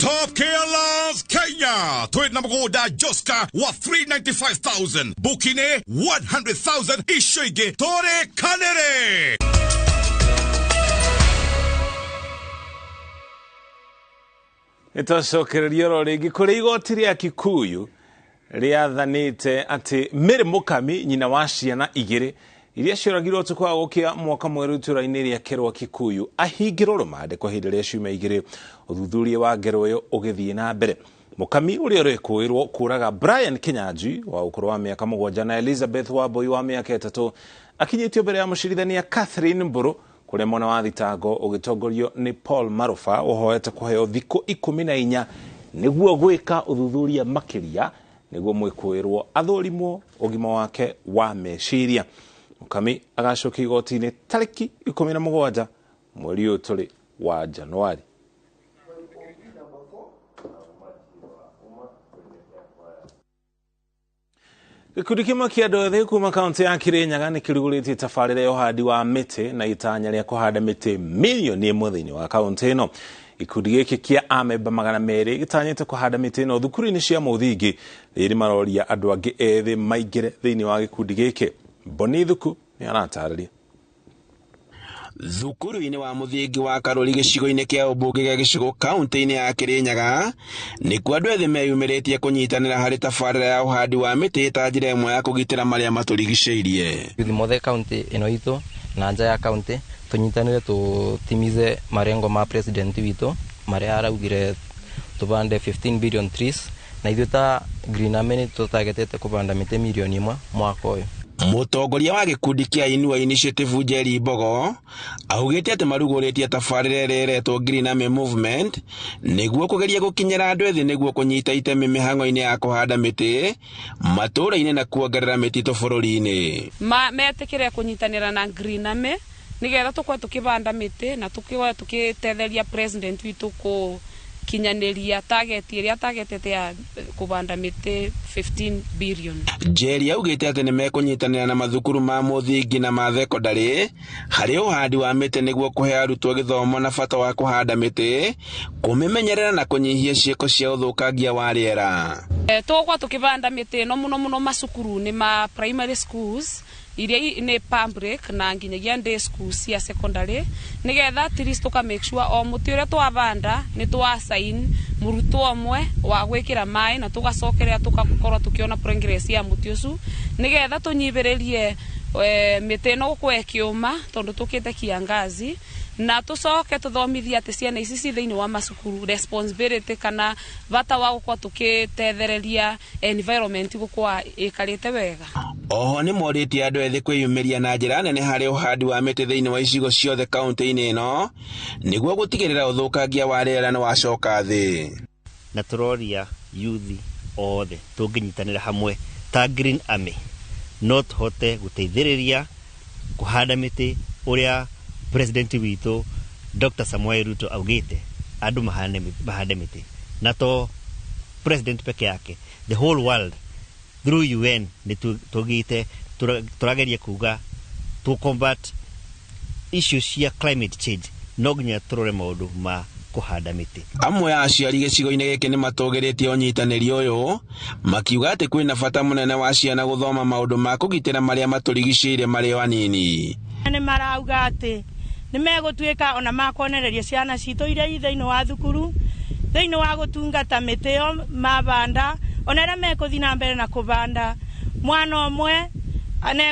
Top Killers Kenya twina mũgũnda Joska wa 395,000 booking 100,000 icio ingĩ tũrĩkanĩre. Nĩtwacokereria oro rĩngĩ kũrĩ igoti rĩa Kikuyu rĩathanĩte atĩ Mary Mũkami nyina wa ciana igĩrĩ iria cioragirwo ũtukũ wa gũkĩa mwaka mwerũ itũũra-inĩ rĩa Kerwa Kikuyu ahingĩrwo rũmande kwa ihinda rĩa ciumia igĩrĩ ũthuthuria wa ngero ĩyo ũgĩthiĩ na mbere. Mũkami ũrĩa ũrekũĩrwo kũraga Brian Kinyanjui wa ũkũrũ wa mĩaka 7 na Elizabeth Wambui wa mĩaka 3 akinyĩtio mbere ya mũcirithania Catherine Mbũrũ kũrĩa mwena wa thitango ũgĩtongorio nĩ Paul Marufa ũhoete kũheo thikũ 14 nĩguo gwĩka ũthuthuria makĩria nĩguo mwĩkũĩrwo athũrimwo ũgima wake wa meciria. Mũkami agacokia igoti-inĩ tarĩki 17 mweri ũyũ tũrĩ wa Januari. Gĩkundi kĩmwe kĩa andũ ethĩ kuma kaũntĩ ya Kirinyaga nĩ kĩrugũrĩtie tabarĩra ya ũhandi wa mĩtĩ na itanya rĩa kũhanda mĩtĩ 1 million thĩinĩ wa kaũntĩ ĩno. Gĩkundi gĩkĩ kĩa amemba 200 gĩtanyĩte kũhanda mĩtĩ ĩno thukuru-inĩ cia mũthingi. Rĩrĩ maroria andũ angĩ ethĩ maingĩre thĩinĩ wa gĩkundi gĩkĩ. Boni Thuku nĩ aratarĩria. Thukuru-inĩ wa mũthingi wa Karũri gĩcigo-inĩ kĩa ũmbunge gĩa Gĩcũgũ kaũntĩ-inĩ ya Kĩrĩnyaga nĩkuo andũ ethĩ meyumĩrĩtie kũnyitanĩra harĩ tabarĩra ya ũhandi wa mĩtĩ ta njĩra ĩmwe ya kũgitĩra marĩa matũrigicĩirie. Youth mothe kaunti ĩno itũ na nja ya kaunti tũnyitanĩre tũtimize marengo ma president witũ marĩa araugire tũbande 15 billion trees, na ithuĩ ta Green Army nĩ tũtagetete kũbanda mĩtĩ 1 million mwaka ũyũ. Mũtongoria wa gĩkundi kĩa Inua Initiative Njeri Mbogo augĩte atĩ marugũrĩtie tabarĩra ĩrĩa ĩretwo Green Army Movement nĩguo kũgeria gũkinyĩra andũ ethĩ nĩguo kũnyita itemi mĩhang'o-inĩ ya kũhanda mĩtĩ matũũra-inĩ na kuongerera mĩtitũ bũrũri-inĩ. Metĩkĩre kũnyitanĩra na Green Army nĩgetha tũkorwo tũkĩbanda mĩtĩ na tũkorwo tũkĩtetheria president witũ kũkinyanĩria target ĩrĩa targetete ya kũbanda mĩtĩ 15 billion. Njeri augĩte atĩ nĩ mekũnyitanĩra na mathukuru ma mũthingi na ma thekondarĩ harĩ ũhandi wa mĩtĩ nĩguo kũhe arutwo gĩthomo na bata wa kũhanda mĩtĩ, kũmĩmenyerera na kũnyihia ciĩko cia ũthũkangia wa rĩera. Tũgũkorwo tũkĩbanda mĩtĩ ĩno mũno mũno macukuru-inĩ ma primary schools iria nĩ public na nginyagia day schools cia secondary, nĩgetha at least tũka make sure o mũtĩ ũrĩa twabanda nĩ twa assign mũrutwo ũmwe wa gwĩkĩra maĩ na tũgacokerera tũgakorwo tũkĩona progress ya mũtĩ ũcio, nĩgetha tũnyihĩrĩrie mĩtĩ ĩno gũkorwo ĩkĩũma tondũ tũkĩte kiangazi, na tũcoke tũthomithie atĩ ciana ici ci thĩinĩ wa macukuru responsibility kana bata wa gũkorwo tũkĩtethereria environment gũkorwo ĩkarĩte wega. Oho nĩ morĩtie andũ ethĩ kwĩyumĩria na njĩra nene harĩ ũhandi wa mĩtĩ thĩinĩ wa icigo ciothe kaũntĩ-inĩ ĩno nĩguo gũtigĩrĩra ũthũkangia wa rĩera nĩ wacoka thĩ. Na tũroria yuthi othe tũngĩnyitanĩra hamwe ta Green Army no tũhote gũteithĩrĩria kũhanda mĩtĩ ũrĩa president witũ Dr. Samoei Ruto augĩte andũ mahande mĩtĩ, na to president peke yake, the whole world through UN nĩ tũgĩte tũrageria kuga to combat issues cia climate change no nginya tũrore maũndũ ma kũhanda mĩtĩ. Amwe a aciari gĩcigo-inĩ gĩkĩ nĩ matũgĩrĩtie ũnyitanĩri ũyũ makiuga atĩ kwĩna bata mũnene wa ciana gũthoma maũndũ ma kũgitĩra marĩa matũrigicĩirie marĩ o anini. Nĩ marauga atĩ nĩ megũtuĩka ona makonereria ciana citũ iria i thĩinĩ wa thukuru thĩinĩ wa gũtungata mĩtĩ ĩyo mabanda, ona arĩa mekũthiĩ na mbere na kũbanda mwana ũmwe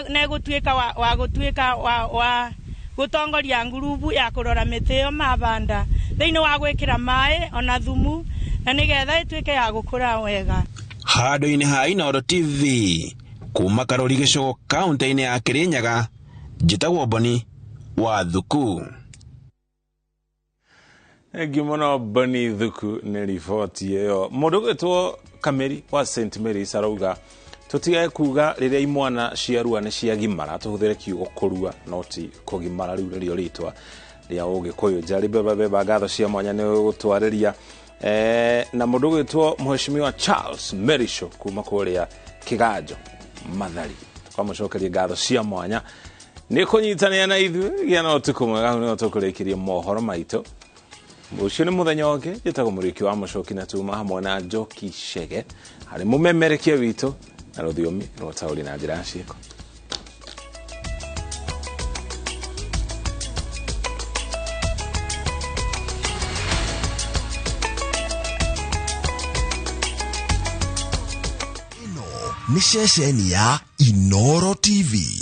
negũtuĩka wa gũtuĩka wa gũtongoria ngurubu ya kũrora mĩtĩ ĩyo mabanda thĩinĩ wa gwĩkĩra maĩ ona thumu na nĩgetha ĩtuĩke ya gũkũra wega. Handũ-inĩ ha Inooro TV kuma Karũri Gĩcũgũ kaũntĩ-inĩ ya Kĩrĩnyaga, njĩtagwo Boni wa Thuku. Thengiũ mũno Boni Thuku nĩ riboti ĩyo. Mũndũ ũgwĩtwo Kameri wa St Mary's arauga tũtigage kuga rĩrĩa imwana ciarua nĩ ciagimara, tũhũthĩre kiugo kũrua no ti kũgimara. Rĩu nĩrĩo rĩtwa rĩa Ũgĩkũyũ. Njari beba beba, ngatho cia mwanya nĩ gũtwarĩria. Na mũndũ ũgwĩtwo Mheshimiwa Charles Merisho kuma kũrĩa Kĩganjo Mathari, tũkamũcokeria ngatho cia mwanya nĩ kũnyitanĩra na ithuĩ. Gĩa na ũtukũ mwega. Hau nĩho tũkũrĩkĩria mohoro maitũ. Ũcio nĩ mũthenya ũngĩ. Njĩtagwo Mũrĩki wa Mũcoki na tuma hamwe na Njoki Chege harĩ mũmemerekia witũ na rũthiomi rwa taũri na njĩra ya ciĩko. Nĩ ceceni ya Inooro TV.